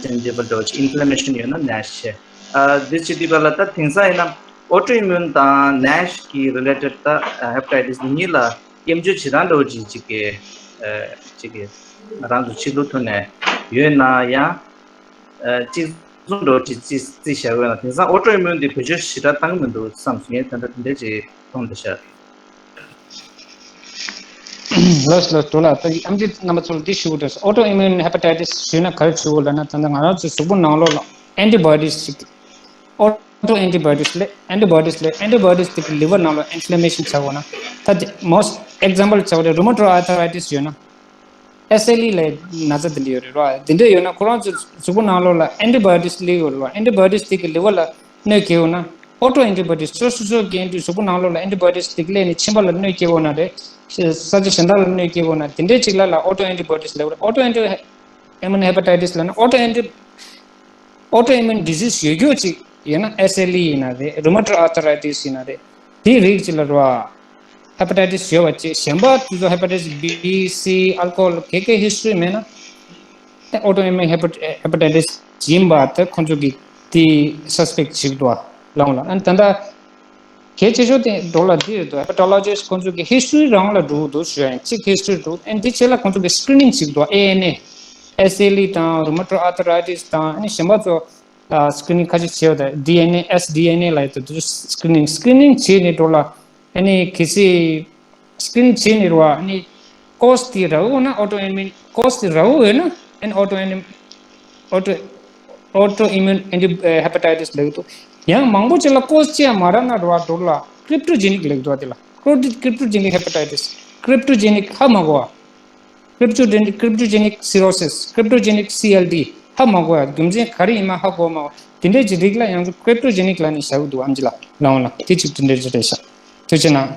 changeable འགྲོ་ཅིག་inflammation ཡོད་ན་NASH བྱས། ཨ་འདི་བྱེད་དུས་ག་ལ་ད་དེང་སང་ཡིན་ན་autoimmune དང་NASH གི་related ད་hepatitis གཉིས་ལ་སྐྱོན་བརྗོད་བྱེད་སྟངས་འགྲོ་ཅིག་ཅིག་གི་ཨ་ཅིག་གི་ང་རང་ཚོ་ཕྱི་ལོ་ཐོན་ནས་ཡོད་ན་ཡང་ཨ་གཅིག་མཚུངས་འགྲོ་ཅིག་རྩིས་རྩིས་བྱ་དགོས་ན་དེང་སང་autoimmune དེ་བེད་སྤྱོད་ཞེ་དྲག་བཏང་གི་མི་འདུག་བསམ་སོང་། ངས་ད་ལྟ་དེ་འདྲས་ཅིག་མཐོང་བསྡད་ཤག་ལགས་ལགས་འགྲོ་ལ། ད་ཨམ་ཆི་རྣམ་པ་ཚོ་ལ་འདི་ཞུ་དགོས་འདུག autoimmune hepatitis ཞུས་ན་ག་རེ་ཞུ་དགོས་ལབ་ན། ད་ལྟ་ང་རང་ཚོའི་གཟུགས་པོ་ནང་ལོགས་ལ་antibodies ཞིག auto antibodies ལས་antibodies ལས་antibodies དེ་གི་liver ནང་ལ་inflammation ཆགས་འོང་ན། ད་most example ཆགས་པ་རེད། rheumatoid arthritis ཡོད་ན། SLE ལས་ན་ཚ་དེ་འདྲ་ཡོད་རེད་ར། དེ་འདྲ་ཡོད་ན་ཁོ་རང་ཚོ་གཟུགས་པོ་ནང་ལོགས་ལ་antibodies སླེབས་ཡོད་རེད་ར། antibodies དེ་གི་liver ལ་གནོད་སྐྱེལ་འོང་ན། auto antibodies སོ་སོ་སོ་གི་གཟུགས་པོ་ནང་ལོགས་ལ་antibodies དེ་གི་སླེབས་ནས་མཆིན་པ་ལ་གནོད་སྐྱེལ་འོང་ན་རེད། ས་ཆ་གཞན་དག་ལ་གནོད་སྐྱེལ་འོང་ན་དེ་འདྲའི་ཅིག་ལ་ལ་auto antibodies ལབ་རེད། auto anti immune hepatitis ལབ་ན་auto anti autoimmune disease ཡོད་རྒྱུ་ཅིག་ཡོད་ན། SLE ཡིན་ན་རེད། rheumatoid arthritis ཡིན་ན་རེད། དེའི་རིགས་ཅིག་ལ་རེད་བ། hepatitis ཡོད་པ་ཅིག་གཞན་པ་དེ་ཚོ་hepatitis B, C, alcohol ག་གའི་history མེད་ན། དེ་autoimmune hepat- hepatitis ཡིན་པ་དེ་ཁོང་ཚོ་གིས་དེ་suspect བྱེད་ཀྱི་འདུག་བ་ལབ་འོང་ལ། ཨ་ནི་ད་ལྟ་གལ་ཆེ་ཤོས་དེ་འགྲོ་ལ་འདི་རེད་འདུག hepatologist ཁོང་ཚོ་གི་history རང་ལ་འགྲོ་གི་འདུག་ཞུ་ཡ་ཡིན། གཅིག་history འདུག་ཨ་ནི་དེ་རྗེས་ལ་ཁོང་ཚོ་གི་screening བྱེད་ཀྱི་འདུག ANA, SLE དང་rheumatoid arthritis དང་ཨ་ནི་གཞན་པ་ཚོ་screening ཁ་ཤས་བྱས་པ་དང་། DNA ལ་ཡོད་དུས་screening screening བྱས་ནས་འགྲོ་ལ། ཨ་ནི་གལ་སྲིད་screening བྱས་ནས་རེད་བ། ཨ་ནི་cause དེ་རག་འོང་ན། autoimmune cause དེ་རག་འོང་ན། ཨ་ནི་autoimmune auto autoimmune anti hepatitis ལབ་འདུག་ཡང་མང་པོ་ཅིག་ལ་cause ཅི་ཡང་མ་རག་ན་རེད་བ། འགྲོ་ལ་cryptogenic ལབ་འདུག་དེ་ལ་crypto- cryptogenic hepatitis, cryptogenic ཧ་མ་གོ་བ། cryptogenic cryptogenic cirrhosis, cryptogenic C L D ཧ་མ་གོ་ཡ། རྒྱུ་མཚན་ག་རེ་ཡིན་མ་ཧ་གོ་མ་གོ། དེ་འདྲས་ཀྱི་རིགས་ལ་ཡང་ཚོ་cryptogenic ལབ་ནས་བཞག་གི་འདུག་ཨམ་ཆི་ལགས་ལབ་འོང་ལ། དེ་གཅིག་དེ་འདྲས་ཅིག་རེད་ཤག་ཐུགས་རྗེ་ཆེ་གནང་།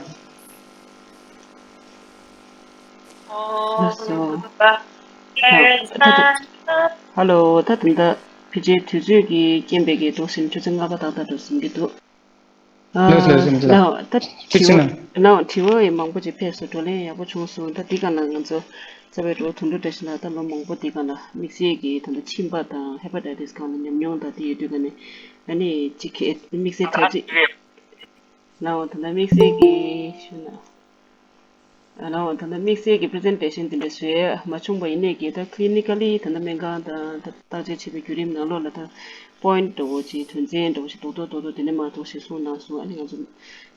ལགས་སོ། ད་ད་ད་ཧ་ལོ། ད་ད་ད་ཕལ་ཆེར་དུས་ཚོད་ཀྱི་རྐྱེན་པས་ཀྱི་འགྲོ་ཟིན། ཆུ་ཚོད་ལྔ་པ་ཏག་ཏག་འགྲོ་ཟིན་གྱི་འདུག་ལགས་ལགས་ལགས་ལགས། ད་ཐུགས་རྗེ་ཆེ་གནང་། ལགས་དྲི་བ་ཡི་མང་པོ་ཅིག་ཕེབས་སོང་། བགྲོ་གླེང་ཡག་པོ་བྱུང་སོང་། ད་འདི་ག་ལ་ང་ཚོ་རྩ་བའི་འགྲོ་དོན་འགྲོ་བཀྲ་ཤིས་ལགས་ད་ལོ་མང་པོ་འདི་ག་ལ་དམིགས་བསལ་གྱི་ད་ལྟ་མཆིན་པ་དང་hepatitis གང་ལ་ཉམས་མྱོང་དང་དེ་ཡོད་དུས་ག་ནས་ཨ་ནི་ཅིག་གི་དམིགས་བསལ་གྲ་སྒྲིག་ལའོ། ད་ལྟ་དམིགས་བསལ་གྱི་ཞུ་ན། ཨ་ལའོ། ད་ལྟ་དམིགས་བསལ་གྱི་presentation དེ་འདྲ་བཟོས་མ་བྱུང་པ་ཡིན་ནའི་གི་ད་clinically ད་ལྟ་སྨན་ཁང་དང་ད་བརྟག་དཔྱད་བྱེད་པའི་བརྒྱུད་རིམ་ནང་ལོགས་ལ་ད་point འདྲ་བོ་ཅིག་དོན་ཚན་འདྲ་བོ་ཞིག་རྡོག་རྡོག་རྡོག་རྡོག་དེ་འདྲ་མ་གཏོགས་ཞིག་གསུངས་གནང་སོང་། ཨ་ནི་ང་ཚོ་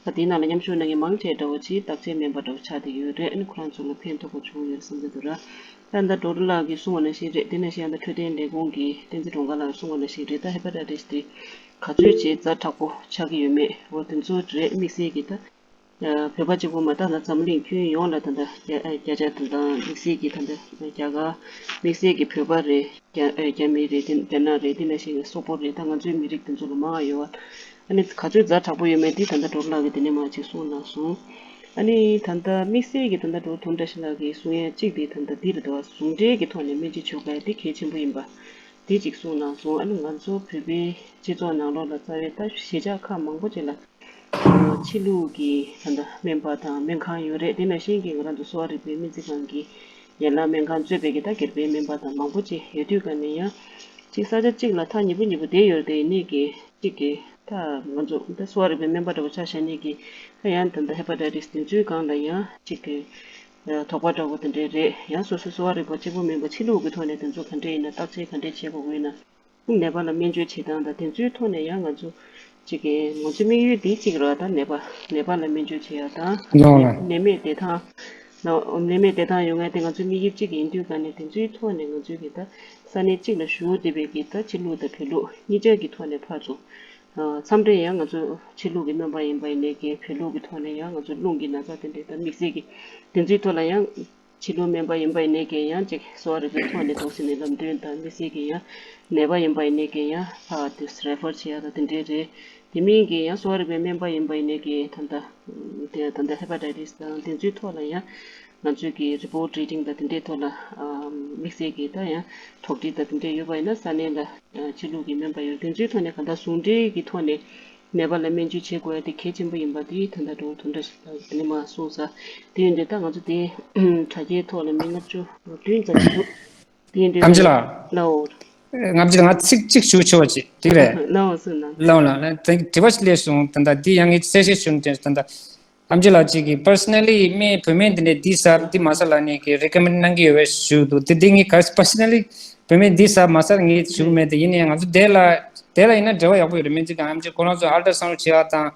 ད་དེའི་ནང་ལ་མཉམ་ཞུགས་གནང་མཁན་མང་ཆེ་འདྲ་བོ་ཅིག་བརྟག་དཔྱད་སྨན་པ་འདྲ་བོ་ཆགས་བསྡད་ཡོད་རེད། ཨ་ནི་ཁོ་རང་ཚོ་ལ་ཕན་ཐོགས་པ་བྱུང་ཡོད་བསམ་གྱི་འདུག་ར། ད་ད་ཌོག་ཊར་ལགས་ཀྱིས་གསུངས་པ་ནང་བཞིན་རེད། དེ་ནང་བཞིན་ཨ་ད་འཕྲོད་བསྟེན་ལས་ཁུངས་ཀྱི་བསྟན་འཛིན་སྒྲོལ་དཀར་ལགས་གསུངས་པ་ནང་བཞིན་རེད། ད་hepatitis དེ་ ག་ཚོད་ཅིག་ཛ་དྲག་པོ་ཆགས་ཀྱི་ཡོད་མེད་འོ་དེ་ཚོ་རེད། དམིགས་བསལ་གྱི་ད་བོད་པ་གཅིག་པོ་མ་གཏོགས་ད་འཛམ་གླིང་ཁྱོན་ཡོངས་ལ་ད་ལྟ་བརྒྱ་བརྒྱ་ཆ་ད་ལྟ་དམིགས་བསལ་གྱི་ད་ལྟ་རྒྱ་གར་དམིགས་བསལ་གྱི་བོད་པ་རེད། རྒྱ་རྒྱ་མི་རེད། དེ་རྒྱ་ནག་རེད། དེ་ནང་བཞིན་གྱི་སོག་པོ་རེད། ད་ང་ཚོའི་མི་རིགས་དེ་ཚོ་ལ་མང་བ་ཡོད་བ། ཨ་ནི་ག་ཚོད་ཛ་དྲག་པོ་ཡོད་མེད་དེ་ད་ལྟ་ཌོག་ལགས་ཀྱིས་དེ་ནས་མར་ཅིག་གསུངས་གནང་སོང་། ཨ་ནི་ད་ལྟ་དམིགས་བསལ་གྱི་ད་ལྟ་ཌོག་དོན་བཀྲ་ཤིས་ལགས་ཀྱིས་གསུང་ཡ་གཅིག་དེ་ད་ལྟ་འདི་རེད་འདུག་བ། ཟུང་འབྲེལ་གྱི་ཐོག་ནས་སྨན་བཅོས་བྱེད་དགོས་ཡ་དེ་གལ་ཆེན་པོ་ཡིན་པ་དེ་གཅིག་གསུངས་གནང་སོང་། ཨ་ནི་ང་ཚོ་བོད་པའི་སྤྱི་ཚོགས་ནང་ལོགས་ལ་རྩ་བའི་ད་གཞིས་ཆགས་ཁག་མང་པོ་ཅིག་ལ་ཕྱི་ལུགས་ཀྱི་ད་ལྟ་སྨན་པ་དང་སྨན་ཁང་ཡོད་རེད། དེ་ནང་བཞིན་གྱི་ང་རང་ཚོ་གསོ་བ་རིག་པའི་སྨན་རྩིས་ཁང་གི་ཡན་ལག་སྨན་ཁང་གཙོས་པའི་གི་ད་སྒེར་པའི་སྨན་པ་དང་མང་པོ་ཅིག་ཡོད་དུས་ག་ནས་ཡང་ཅིག་ས་ཆ་གཅིག་ལ་ཐག་ཉེ་པོ་ཉེ་པོ་བསྡད་ཡོད་རེད། དེ་ཡིན་ནའི་གི་གཅིག་གི་ད་ང་ཚོ་ད་གསོ་བ་རིག་པའི་སྨན་པ་འདྲ་པོ་ཆ་བཞག་ནའི་གི་ད་ཡང་ད་ལྟ་ཧེ་པ་ཊའི་ཊི་སི་དེ་ཚོའི་སྒང་ལ་ཡང་གཅིག་གི་དོགས་པ་འདྲ་པོ་དེ་འདྲས་རེད། ཡང་སོ་སོའི་གསོ་བ་རིག་པ་གཅིག་པོ་མིན་པ་ཕྱི་ལུགས་ཀྱི་ཐོག་ནས་དེ་ཚོ་ག་འདྲས་ཡིན་ན་བརྟག་དཔྱད་ག་འདྲས་བྱེད་དགོས་ཀྱི་ཡོད་ན། ནད་པ་ལ་སྨན་བཅོས་བྱེད་སྟངས་དང་དེ་ཚོའི་ཐོག་ནས་ཡང་ང་ཚོ་གཅིག་གི་ང་ཚོའི་དམིགས་ཡུལ་འདི་གཅིག་རེད་བ། ད་ནད་པ་ནད་པ་ལ་སྨན་བཅོས་བྱེད་ཡ་དང་ལའོ་ལ། ནད་མེད་བདེ་ཐང་ལའོ་ནད་མེད་བདེ་ཐང་ཡོང་ཡ་དེ་ང་ཚོའི་དམིགས་ཡུལ་གཅིག་ཡིན་དུས་ག་ནས་དེ་ཚོའི་ཐོག་ནས་ང་ཚོའི་གི་ད་ས་གནས་གཅིག་ལ་བཞུགས་བསྡད་པའི་གི་ད་ཕྱི་ལུགས་དང་བོད་ལུགས་གཉིས་ཆ་གི་ཐོག་ནས་ཕར་ཚུར་མཚམས་རེ་ཡང་ང་ཚོ་ཕྱི་ལུགས་ཀྱི་སྨན་པ་ཡིན་པ་ཡིན་ནའི་གི་བོད་ལུགས་ཀྱི་ཐོག་ནས་ཡང་ང་ཚོ་རླུང་གི་ན་ཚ་དེ་འདྲའི་ད་དམིགས་བསལ་གྱི་དེ་ཚོའི་ཐོག་ལ་ཡང་ཕྱི་ལུགས་སྨན་པ་ཡིན་པ་ཡིན་ནའི་གི་ཡང་ཅིག་གསོ་བ་རིག་པའི་ཐོག་ནས་འདུག་ཟེར་ནས་ལམ་སྟོན་དང་དམིགས་བསལ་གྱི་ཡང་ནད་པ་ཡིན་པ་ཡིན་ནའི་གི་ཡང་ཕར་དུ་རེ་ཕར་བྱེད་ཡ་དང་དེ་འདྲའི་རེད། དེ་མིན་གྱི་ཡང་གསོ་བ་རིག་པའི་སྨན་པ་ཡིན་པ་ཡིན་ནའི་གི་ད་ལྟ་དེ་ད་ལྟ་ཧེ་པ་ཊའི་ཊི་སི་དང་དེ་ཚོའི་ཐོག་ལ་ཡང་ང་ཚོས་ཀྱི་རི་པོ་ཊི་རི་ཌིང་དང་དེ་འདྲའི་ཐོག་ལ་དམིགས་བསལ་གྱི་ད་ཡང་དོགས་འདྲི་དང་དེ་འདྲའི་ཡོད་པ་ཡིན་ན་ས་གནས་ལ་ཕྱི་ལུགས་ཀྱི་སྨན་པ་ཡོད་དེ་ཚོའི་ཐོག་ནས་གང་ལྟར་ཟུང་འབྲེལ་གྱི་ཐོག་ནས་ནད་པ་ལ་སྨན་བཅོས་བྱེད་དགོས་ཡ་དེ་གལ་ཆེན་པོ་ཡིན་པ་དེ་ད་ལྟ་ཌོག་ཊར་དོན་བཀྲ་ཤིས་ལགས་དེ་ནས་མར་གསུངས་ས་དེ་ཡིན་དུས་ད་ང་ཚོ་དེ་དྲ་རྒྱའི་ཐོག་ལ་མི་ལྔ་བཅུ་བདུན་ཙམ་ཞིག་འདུག་དེ་ཡིན་དུས་ཨམ་ཆི་ལགས། ལའོ། ལྔ་བཅུ་ང་ཚིག་གཅིག་ཞུ་ཆོག་པ་ཅིག་དེ་རེད། ལའོ་སུ་ན། ལའོ་ལ་དྲི་བ་ཞིག་སླེབས་སོང་། ད་ལྟ་འདི་ཡང་ངས་གསལ་བཤད་ཞུ་ནས་ད་ལྟ། ཨམ་ཆི་ལགས་གཅིག་གིས་པར་སོ་ནལ་ལི་སྨན་བོད་སྨན་འདི་འདྲས་འདི་ཟ་འདི་མ་ཟ་ལབ་ནས་ཀྱི་རི་ཀོ་མེན་ཌི་གནང་གི་ཡོད་པས་ཞུ་འདུག་དེ་འདི་ངས་ག་པར་སོ་ནལ་ལི་བོད་སྨན་འདི་ཟ་མ་ཟ་ངས་ཞུ་གི་མེད། དེ་ཡིན་ན་ཡང་ང་ཚོ་དེ་ལ་དེ་ལ་ཡིན་ན་འབྲེལ་བ་ཡག་པོ་ཡོད་རེད། སྨན་རྩིས་ཁང་ཨམ་ཆི་ཁོ་རང་ཚོ་ཨལ་ཏྲ་སའུན་ཌི་བྱེད་ཡག་དང་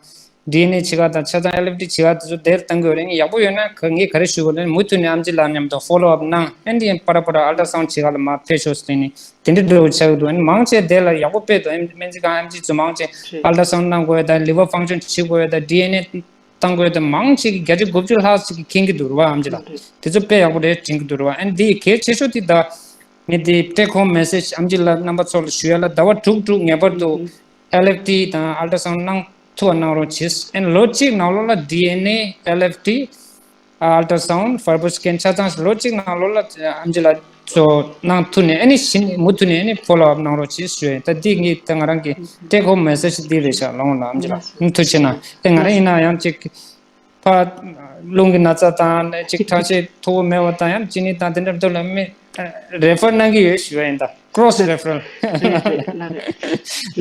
ཌི་ཨེན་ཨེ་བྱེད་ཡག་དང་ཆ་ཚང་ཨེལ་ཨེཕ་ཊི་བྱེད་ཡག་དེ་ཚོ་དེར་བཏང་གི་ཡོད་རེད། ངས་ཡག་པོ་ཡོད་ན་ག་ངས་ག་རེ་ཞུ་དགོས་རེད། མུ་མཐུད་ནས་ཨམ་ཆི་ལགས་མཉམ་དུ་ཕོ་ལོ་ཨབ་གནང་། ཨེན་ཌི་ཡན་པ་ར་པ་ར་ཨལ་ཏྲ་སའུན་ཌི་བྱེད་ཡག་ལ་མར་ཕེབས་ཤོག་ཟེར་ནས་དེ་འདྲ་འདྲ་བོ་ཆགས་ཀྱི་འདུག་ཨ་ནི་མང་ཆེ་དེ་ལ་ཡག་པོ་དཔེ་འདུག་ཨེམ་སྨན་རྩིས་ཁང་ཨེམ་ཆི་ཚོ་མང་ཆེ་ཨལ་ཏྲ་སའུན་ཌི་གནང་དགོས་ཡ་དང་ལི་ཝར་ཕང་ཤན་བྱེད་དགོས་ཡ་དང་ཌི་ཨེན་ཨེ་བཏང་དགོས་ཡ་དང་མང་ཆེ་གི་བརྒྱ་ཆ་དགུ་བཅུ་ལྷག་ཅིག་གིས་མཁྱེན་གྱི་འདུག་རེད་བ། ཨེམ་ཆི་ལགས་དེ་ཚོ་དཔེ་ཡག་པོ་རེད་དྲན་གྱི་འདུག་རེད་བ། ཨ་ནི་འདི་གལ་ཆེ་ཤོས་དེ་ད་ངས་དེ་ཊེག་ཧོམ་མེ་སེ་ཇི་ཨེམ་ཆི་ལགས་རྣམ་པ་ཚོ་ལ་ཞུ་ཡ་ལ་ཟླ་བ་དྲུག་དྲུག་ངེས་པར་དུ་ཨེལ་ཨེཕ་ཊི་དང་ཨལ་ཏྲ་སའུན་ཌི་གནང་ཐུབ་པ་གནང་རོགས་བྱེད། ཨ་ནི་ལོ་གཅིག་ནང་ལོགས་ལ་ཌི་ཨེན་ཨེ་ཨེལ་ཨེཕ་ཊི་ཨལ་ཏྲ་སའུན་ཌི་ཕར་པ་སི་ཀེན་ཆ་ཚང་ལོ་གཅིག་ནང་ལོགས་ལ་ཨེམ་ཆི་ལགས་ཚོ་གནང་ཐུབ་ནས་ཨ་ནི་གཞི་ནས་མུ་མཐུད་ནས་ཨ་ནི་ཕོ་ལོ་ཨབ་གནང་རོགས་བྱེད་ཞུ་ཡ་ཡིན། ད་འདི་ངས་ད་ང་རང་གི་ཊེག་ཧོམ་མེ་སེ་ཇི་འདི་རེད་ཤག་ལོང་ལ་ཨེམ་ཆི་ལགས་ཐུགས་རྗེ་གནང་། ཨེ་ང་རང་ཡིན་ན་ཡང་ཅིག་ཕར་རླུང་གི་ན་ཚ་དང་ཅིག་ཁྲག་ཤེད་མཐོ་པོ་མེད་པ་དང་ཡང་གཅིན་སྙི་དང་དེ་འདྲ་མཐོ་ལ་མི་རེ་ཕར་གནང་གི་ཡོད་ཞུ་བ་ཡིན། ད་ཀོ་རོ་སི་རེ་ཕ་རལ་ལ་རེད་ལ་རེད།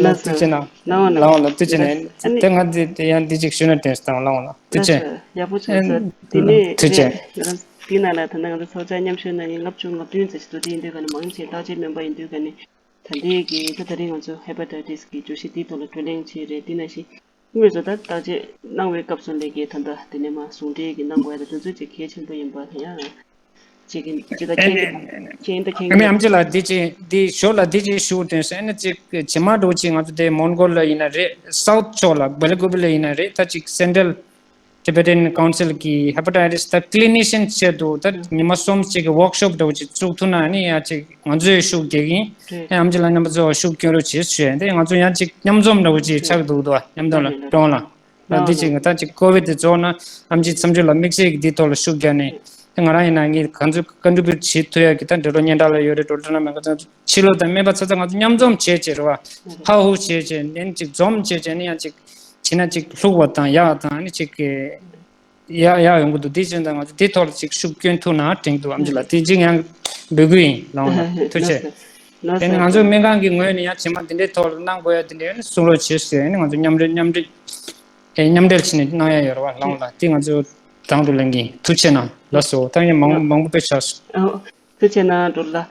ལ་ཐུགས་རྗེ་གནང་། ལ་འོང་ལ་ལ་འོང་ལ་ཐུགས་རྗེ་གནང་། དེ་ང་དེ་དེ་ཡང་འདི་ཅིག་ཞུ་ན་དྲན་སོང་། ལ་འོང་ལ་ཐུགས་རྗེ། ཡག་པོ་བྱུང་སོང་། དེ་ནས་ཐུགས་རྗེ། དེ་ནང་ལ་ད་ནང་ཚོགས་བཅར་མཉམ་ཞུགས་གནང་མཁན་ལྔ་བཅུ་ང་བདུན་ཙམ་ཞིག་འདུག་དེ་ཡིན་དུས་ག་ནས་མང་ཆེ་བརྟག་དཔྱད་སྨན་པ་ཡིན་དུས་ག་ནས་ད་ལྟའི་གི་ད་ད་རིང་ང་ཚོ་ཧེ་པ་ཊའི་ཊི་སི་གི་བརྗོད་གཞི་དེའི་ཐོག་ལ་བགྲོ་གླེང་བྱས་རེད། དེ་ནང་བཞིན་དངོས་སུ་ད་བརྟག་དཔྱད་གནང་བའི་སྐབས་སུ་ལས་ཀའི་ད་ལྟ་དེ་ནས་མ་ཟུང་འབྲེལ་གྱི་གནང་དགོས་ཡ་ད་དེ་ཚོ་ཅིག་གལ་ཆེན་པོ་ཡིན་པ་ཡང་ཅིག་གི་ཅི་ད་མཁྱེན་གྱི་མཁྱེན་ད་མཁྱེན་གྱི་ཨ་ནི་ཨམ་ཆི་ལགས་འདི་ཅིག་འདི་ཞོར་ལ་འདི་ཅིག་ཞུ་དོན་སེ་ཨ་ནི་ཅིག་ཇེ་མང་འགྲོ་ཅིག་ང་ཚོ་དེ་མོན་གྷོལ་ལ་ཡིན་ན་རེད། སའུ་ཐི་ཕྱོགས་ལ་སྦེ་ལ་ཀུ་པེ་ལ་ཡིན་ན་རེད། ད་ཅིག་སེན་ཊལ་ཊི་བེ་ཊན་ཀའུན་སིལ་གྱི་ཧེ་པ་ཊའི་ཊི་སི་ད་ཀི་ལི་ནི་ཤན་ཆེད་དུ་ད་ཉི་མ་གསུམ་ཅིག་གི་ཝོག་ཤོབ་འདྲ་བོ་ཅིག་བཙུགས་ཐུབ་ན་ཨ་ནི་ཡང་ཅིག་ང་ཚོས་ཤུགས་རྒྱག་གི་ཡིན། རེད། ཨེ་ཨམ་ཆི་ལགས་རྣམ་པ་ཚོ་ཤུགས་སྐྱོན་རོགས་བྱེད་ཞུ་ཡ་ཡིན། དེ་ང་ཚོ་ཡང་ཅིག་མཉམ་འཛོམས་འདྲ་བོ་ཅིག་རེད། ཆགས་འདུག་འདུག་བ། མཉམ་དུ་ལ་རེད་རེད། ཀྲོང་ལ་ལ་འདི་ཅིག་ད་ཅིག་ཀོ་ཝིཌ་དེ་རྫོགས་ན་ཨམ་ཆི་མཚམས་སྦྱོར་ལ་དམིགས་བསལ་གྱི་འདི་ཐོག་ལ་ཤུགས་རྒྱག་ནས་དེ་ང་རང་ཡིན་ན་ངས་གང་ཚོད་ཀོན་ཊི་བྷིའུ་ཊི་བྱེད་ཐུབ་ཡ་གི་ད་འགྲོ་གྲོན་སྙན་གྲགས་ལ་ཡོད་རེད། འགྲོ་གྲོན་ན་མེད་ག་ཚོད་ཕྱི་ལོགས་དང་སྨན་པ་ཚོ་ཚོ་ང་ཚོ་མཉམ་འཛོམས་བྱས་བྱས་རེད་བ། ཧ་ཧུ་བྱས་བྱས་ནས་ཅིག་འཛོམས་བྱས་བྱས་ནས་ཡང་ཅིག་བྱས་ན་ཅིག་ལྷུག་པ་དང་ཡག་དང་ཨ་ནི་ཅིག་གི་ཡག་ཡག་ཡོང་གི་འདུག་དེ་བཞིན་དུ་ང་ཚོ་དེ་ཐོག་ལ་ཅིག་ཤུགས་སྐྱོན་ཐུབ་ན་དྲན་གྱི་འདུག་ཨམ་ཆི་ལགས་དེ་ཅིག་ཡང་འབོད་སྐུལ་ཡིན། ལགས་འོང་ལགས། ཐུགས་རྗེ་ཆེ། ལགས་སོ། དེ་ནི་ང་ཚོ་སྨན་ཁང་གི་ངོས་ནས་ཡང་ཇེ་མང་དེ་འདྲའི་ཐོག་ལ་གནང་དགོས་ཡ་དེ་འདྲའི་གསུང་རོགས་བྱེད་ཟེར་ནས་ང་ཚོ་མཉམ་འབྲེལ་མཉམ་འབྲེལ་ཨེ་མཉམ་འབྲེལ་བྱས་ནས་གནང་ཡ་ཡོད་རེད་བ། ལགས་འོང་ལགས། དེ་ང་ཚོ་དང་དུ་ལེན་གྱི་ཡིན། ཐུགས་རྗེ་གནང་། ལགས་སོ། ད་ཡང་མང་མང་པོ་དཔེ་ཆགས་སོང་། ཨོ། ཐུགས་རྗེ་གནང་འགྲོ་ལགས།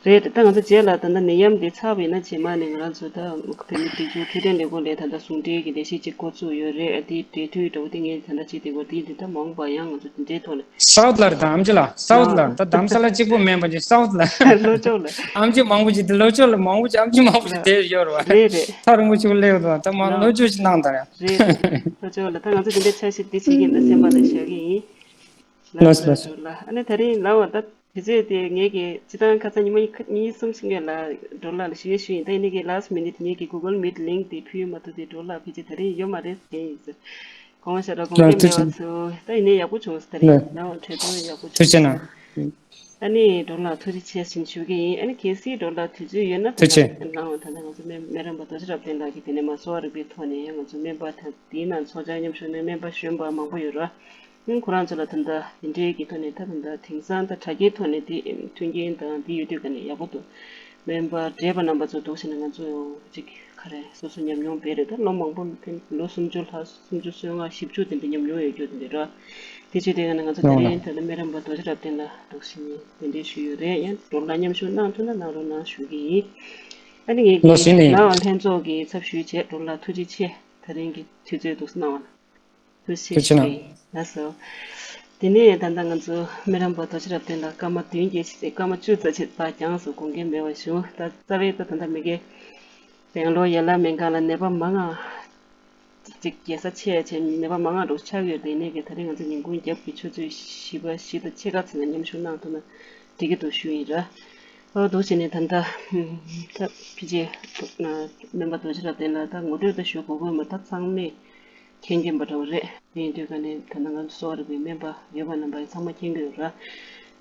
རེད། ད་ང་ཚོ་རྗེས་ལ་ད་ལྟ་ནད་ཡམས་འདི་ཚར་བ་ཡིན་ན་རྗེས་མ་ནས་ང་རང་ཚོ་ད་བོད་མི་སྒྲིག་འཛུགས་འཕྲོད་བསྟེན་ལས་ཁུངས་ལས་ད་ལྟ་ཟུང་འབྲེལ་གྱི་ལས་གཞི་གཅིག་འགོ་བཙུགས་ཡོད་རེད། ཨ་དེའི་འབྲེལ་མཐུད་འདྲ་བོ་དེ་ངས་ད་ལྟ་བྱེད་བསྡད་ཡོད། དེ་འདི་ད་མ་འོངས་པ་ཡང་ང་ཚོ་དེ་འདྲའི་ཐོག་ནས། སའུ་ཐི་ལ་རེད། ད་ཨམ་ཆི་ལ། སའུ་ཐི་ལ། ད་རྡ་རམ་ས་ལ་གཅིག་པོ་མིན་པ་ཅིག་སའུ་ཐི་ལ། ལྷོ་ཕྱོགས་ལ། ཨམ་ཆི་མང་པོ་ཅིག་དེ་ལྷོ་ཕྱོགས་ལ་མང་པོ་ཅིག་ཨམ་ཆི་མང་པོ་ཅིག་དེ་ཡོད་རེད་བ། རེད་རེད། ཐག་རིང་པོ་ཅིག་སླེབས་འདུག་ད་མ་ལོ་རྒྱུས་ཅིག་གནང་དང་ཡ། རེད་རེད། ལྷོ་ཕྱོགས་ལ་ད་ང་ཚོ་དེ་འདྲའི་འཆར་གཞི་འདི་བྱེད་ཀྱི་ཡིན་ད་སེམས་པ་ལ་བཞག་གི་ཡིན། ལགས་སོ་ལགས་སོ། ཨ་ནི་ད་རིང་ལབ་པ་ད། དུས་ཚོད་དེ་ངེད་ཀྱི་སྤྱི་བཏང་ཁ་སང་ཉི་མ་གཉིས་གསུམ་ཕྱིན་སྐད་ལ་ཌོ་ལར་ལ་ཞུ་ཡས་ཞུས་ཡིན། ད་ཡིན་ནའི་གི་last minute ངེད་ཀྱི་Google Meet link དེ་ཕུལ་མ་ཐུབ་དེ་ཌོ་ལར་ཕལ་ཆེར་ད་རིང་ཡོད་མ་རེད་ཟེར་ཡིན་ཟེར། དགོངས་པ་བཞག་རོགས། དགོངས་འགལ་མེད་པ་ཚོ། ད་ཡིན་ནའི་ཡག་པོ་བྱུང་ཟེར། ད་རིང་ལའང་འཕྲོད་བསྟེན་ཡག་པོ་བྱུང་། ཐུགས་རྗེ་གནང་། ཨ་ནི་ཌོ་ལར་ཐུགས་རྗེ་ཆེ་ཞུ་གི་ཡིན། ཨ་ནི་གལ་སྲིད་ཌོ་ལར་དུས་ཚོད་ཡོད་ན་ད་ཐུགས་རྗེ་ཆེ། ལའང་ད་ལྟ་ང་ཚོ་སྨན་སྨན་རམས་པ་རྡོ་རྗེ་རབ་བརྟན་ལགས་ཀྱིས་དེ་ནས་མ་གསོ་བ་རིག་པའི་ཐོག་ནས་ཡང་ང་ཚོ་སྨན་པ་དང་དེའི་ནང་ཚོགས་བཅར་མཉམ་ཞུགས་ནས་སྨན་པ་གཞོན་པ་མང་པོ་ཡོད་ར། ཁོ་རང་ཚོ་ལ་ད་ལྟ་དེ་འདྲའི་གི་ཐོག་ནས་ད་ད་ལྟ་དེང་སང་ད་དྲ་རྒྱའི་ཐོག་ནས་དེ་མཐུན་རྐྱེན་དང་དེ་ཡོད་དུས་ག་ནས་ཡག་པོ་འདུག་སྨན་པ་བགྲེས་པ་རྣམ་པ་ཚོ་འདུག་ཟེར་ནས་ང་ཚོ་ཅིག་ག་རེ་སོ་སོ་ཉམས་མྱོང་སྤེལ་རེད། ད་ལོ་མང་པོ་ཕན་ལོ་སུམ་ཅུ་ལྷག་སུམ་ཅུ་སོ་ལྔ་བཞི་བཅུ་དེ་འདྲ་ཉམས་མྱོང་ཡོད་རྒྱུ་དེ་འདྲ་ར། དེ་བྱེད་དུས་ག་ནས་ང་ཚོ་དེ་རིང་ད་ལྟ་སྨན་རམས་པ་རྡོ་རྗེ་རབ་བརྟན་ལ་འདུག་ཟེར་ནས་གདན་འདྲེན་ཞུས་ཡོད་རེད། ཡང་ཌོ་ལར་མཉམ་ཞུགས་གནང་ཐུབ་ན་གནང་རོགས་གནང་ཞུ་གི་ཡིན། ཨ་ནི་ངས་ལོ་ཟིན་ནས་ཡིན། ལའང་ལྷན་ཚོགས་ཀྱི་ཚབ་ཞུས་བྱས་ཌོ་ལར་ཐུགས་རྗེ་ཆེ། ད་རིང་གི་དུས་ཚོད་འདུག་གནང་བ་ལ། ཐུགས་རྗེ་ཆེ་ཞུ་གི་ཡིན། ལགས་སོ། དེ་ནས་ད་ལྟ་ང་ཚོ་སྨན་རམས་པ་རྡོ་རྗེ་རབ་བརྟན་ལགས་སྐར་མ་བདུན་བརྒྱད་ཅིག་སྐར་མ་བཅུ་ཙམ་ཅིག་ད་གྱངས་སུ་དགོངས་འགལ་མེད་པ་བྱུང་། ད་རྩ་བའི་ད་ད་ལྟ་མི་སྒེར་སྦེང་ལོར་ཡན་ལག་སྨན་ཁང་ལ་ནད་པ་མང་ང་ཅིག་རྒྱལ་ས་ཆེ་ཆེ་ནད་པ་མང་ང་འགྲོ་ཆགས་ཡོད་དེ་ནས་གི་ད་རིང་ང་ཚོ་ཉིན་གུང་རྒྱབ་ཀྱི་ཆུ་ཚོད་བཞི་པ་བཞི་དང་ཕྱེད་ཀ་ཚོད་ལ་མཉམ་ཞུགས་གནང་ཐུབ་ན་འགྲིག་གི་འདུག་ཞུ་ཡིན་ར། ཨོ་འདུག་བྱས་ནས་ད་ལྟ་ད་ཕི་ཅི་སྨན་པ་རྡོ་རྗེ་རབ་བརྟན་ལགས་ད་ངོ་སྤྲོད་ད་ཞུ་དགོས་དགོས་མ་ད་ཚང་མས་མཁྱེན་མཁྱེན་པ་འདྲ་བོ་རེད། དེ་ཡིན་དུས་ག་ནས་ད་ལྟ་ང་ཚོ་གསོ་བ་རིག་པའི་སྨན་པ་ཡོད་པ་རྣམ་པ་ཡིས་ཚང་མ་མཁྱེན་གྱི་ཡོད་ར།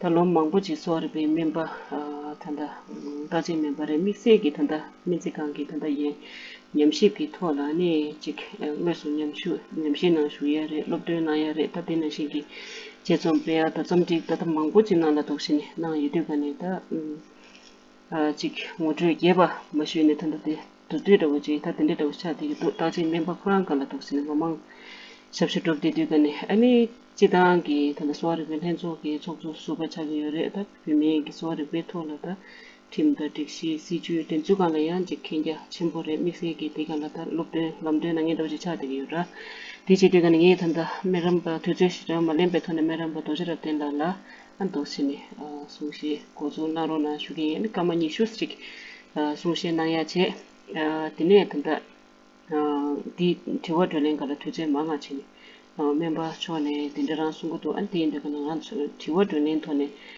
ད་ལོ་མང་པོ་ཅིག་གསོ་བ་རིག་པའི་སྨན་པ་ད་ལྟ་བརྟག་དཔྱད་སྨན་པ་རེད། དམིགས་བསལ་གྱི་ད་ལྟ་སྨན་རྩིས་ཁང་གི་ད་ལྟ་ཡན་ཉམས་ཞིབ་ཀྱི་ཐོག་ལ་ནི་ཅིག་དངོས་སུ་ཉམས་ཞིབ་ཉམས་ཞིབ་ནང་ཞུགས་ཡ་རེད། སློབ་སྟོན་གནང་ཡ་རེད། ད་དེ་ནང་བཞིན་གྱི་དཔྱད་རྩོམ་སྤེལ་ཡ་ད་རྩོམ་སྒྲིག་ད་ལྟ་མང་པོ་ཅིག་ནང་ལ་འདུག་བྱས་ནས་གནང་ཡོད་དུས་ག་ནས་ད། ཨ་ཅིག་ངོ་སྤྲོད་རྒྱས་པ་མ་ཞུས་ནས་ད་ལྟ་དེ་བསྡུས་བསྡུས་འདྲ་བོ་ཅིག་ད་དེ་འདྲ་འདྲ་བོ་ཆགས་བསྡད་ཀྱི་འདུག་བརྟག་དཔྱད་སྨན་པ་ཁོ་རང་སྒང་ལ་འདུག་ཟེར་ནས་ལོ་མང་ཞབས་ཞུ་སྒྲུབ་བསྡད་དུས་ག་ནས་ཨ་ནི་སྤྱི་བཏང་གི་ད་ལྟ་གསོ་བ་རིག་པའི་ལྷན་ཚོགས་ཀྱི་ཚོགས་གཙོ་ཟུར་པ་ཆགས་ཀྱི་ཡོད་རེད། ད་བོད་མིའི་གི་གསོ་བ་རིག་པའི་ཐོག་ལ་ད་ཁྲིམས་དང་སྒྲིག་གཞི་སྲིད་ཇུས་དེ་ཚོའི་སྒང་ལ་ཡང་ཅིག་མཁྱེན་རྒྱ་ཆེན་པོ་རེད། དམིགས་བསལ་གྱི་དེ་སྒང་ལ་ད་སློབ་སྟོན་ལམ་སྟོན་གནང་མཁན་འདྲ་བོ་ཅིག་ཆགས་བསྡད་ཀྱི་ཡོད་ར། དེ་བྱེད་དུས་ག་ནས་ངས་ད་ལྟ་སྨན་རམས་པ་དུས་ཚོད་ཞེ་དྲག་མ་ལེན་པའི་ཐོག་ནས་སྨན་རམས་པ་རྡོ་རྗེ་རབ་བརྟན་ལགས་ལ། ཨ་འདུག་བྱས་ནས་ཨ་གསུང་བཤད་འགོ་འཛུགས་གནང་རོགས་གནང་ཞུ་གི་ཡིན། ཨ་ནི་སྐར་མ་ཉི་ཤུ་ཞིག་ཨ་གསུང་བཤད་གནང་ཡ་བྱས། ཨ་དེ་ནས་ད་ལྟ་ཨ་འདི་དྲི་བ་བགྲོ་གླེང་སྒང་ལ་དུས་ཚོད་མང་ང་བྱས་ནས་ཨ་སྨན་པ་མཆོག་ནས་དེ་འདྲ་རང་གསུང་གི་འདུག་ཨ་ནི་དེ་ཡིན་དུས་ག་ནས་ང་ཚོ་དྲི་བ་བགྲོ་གླེང་ཐོག་ནས་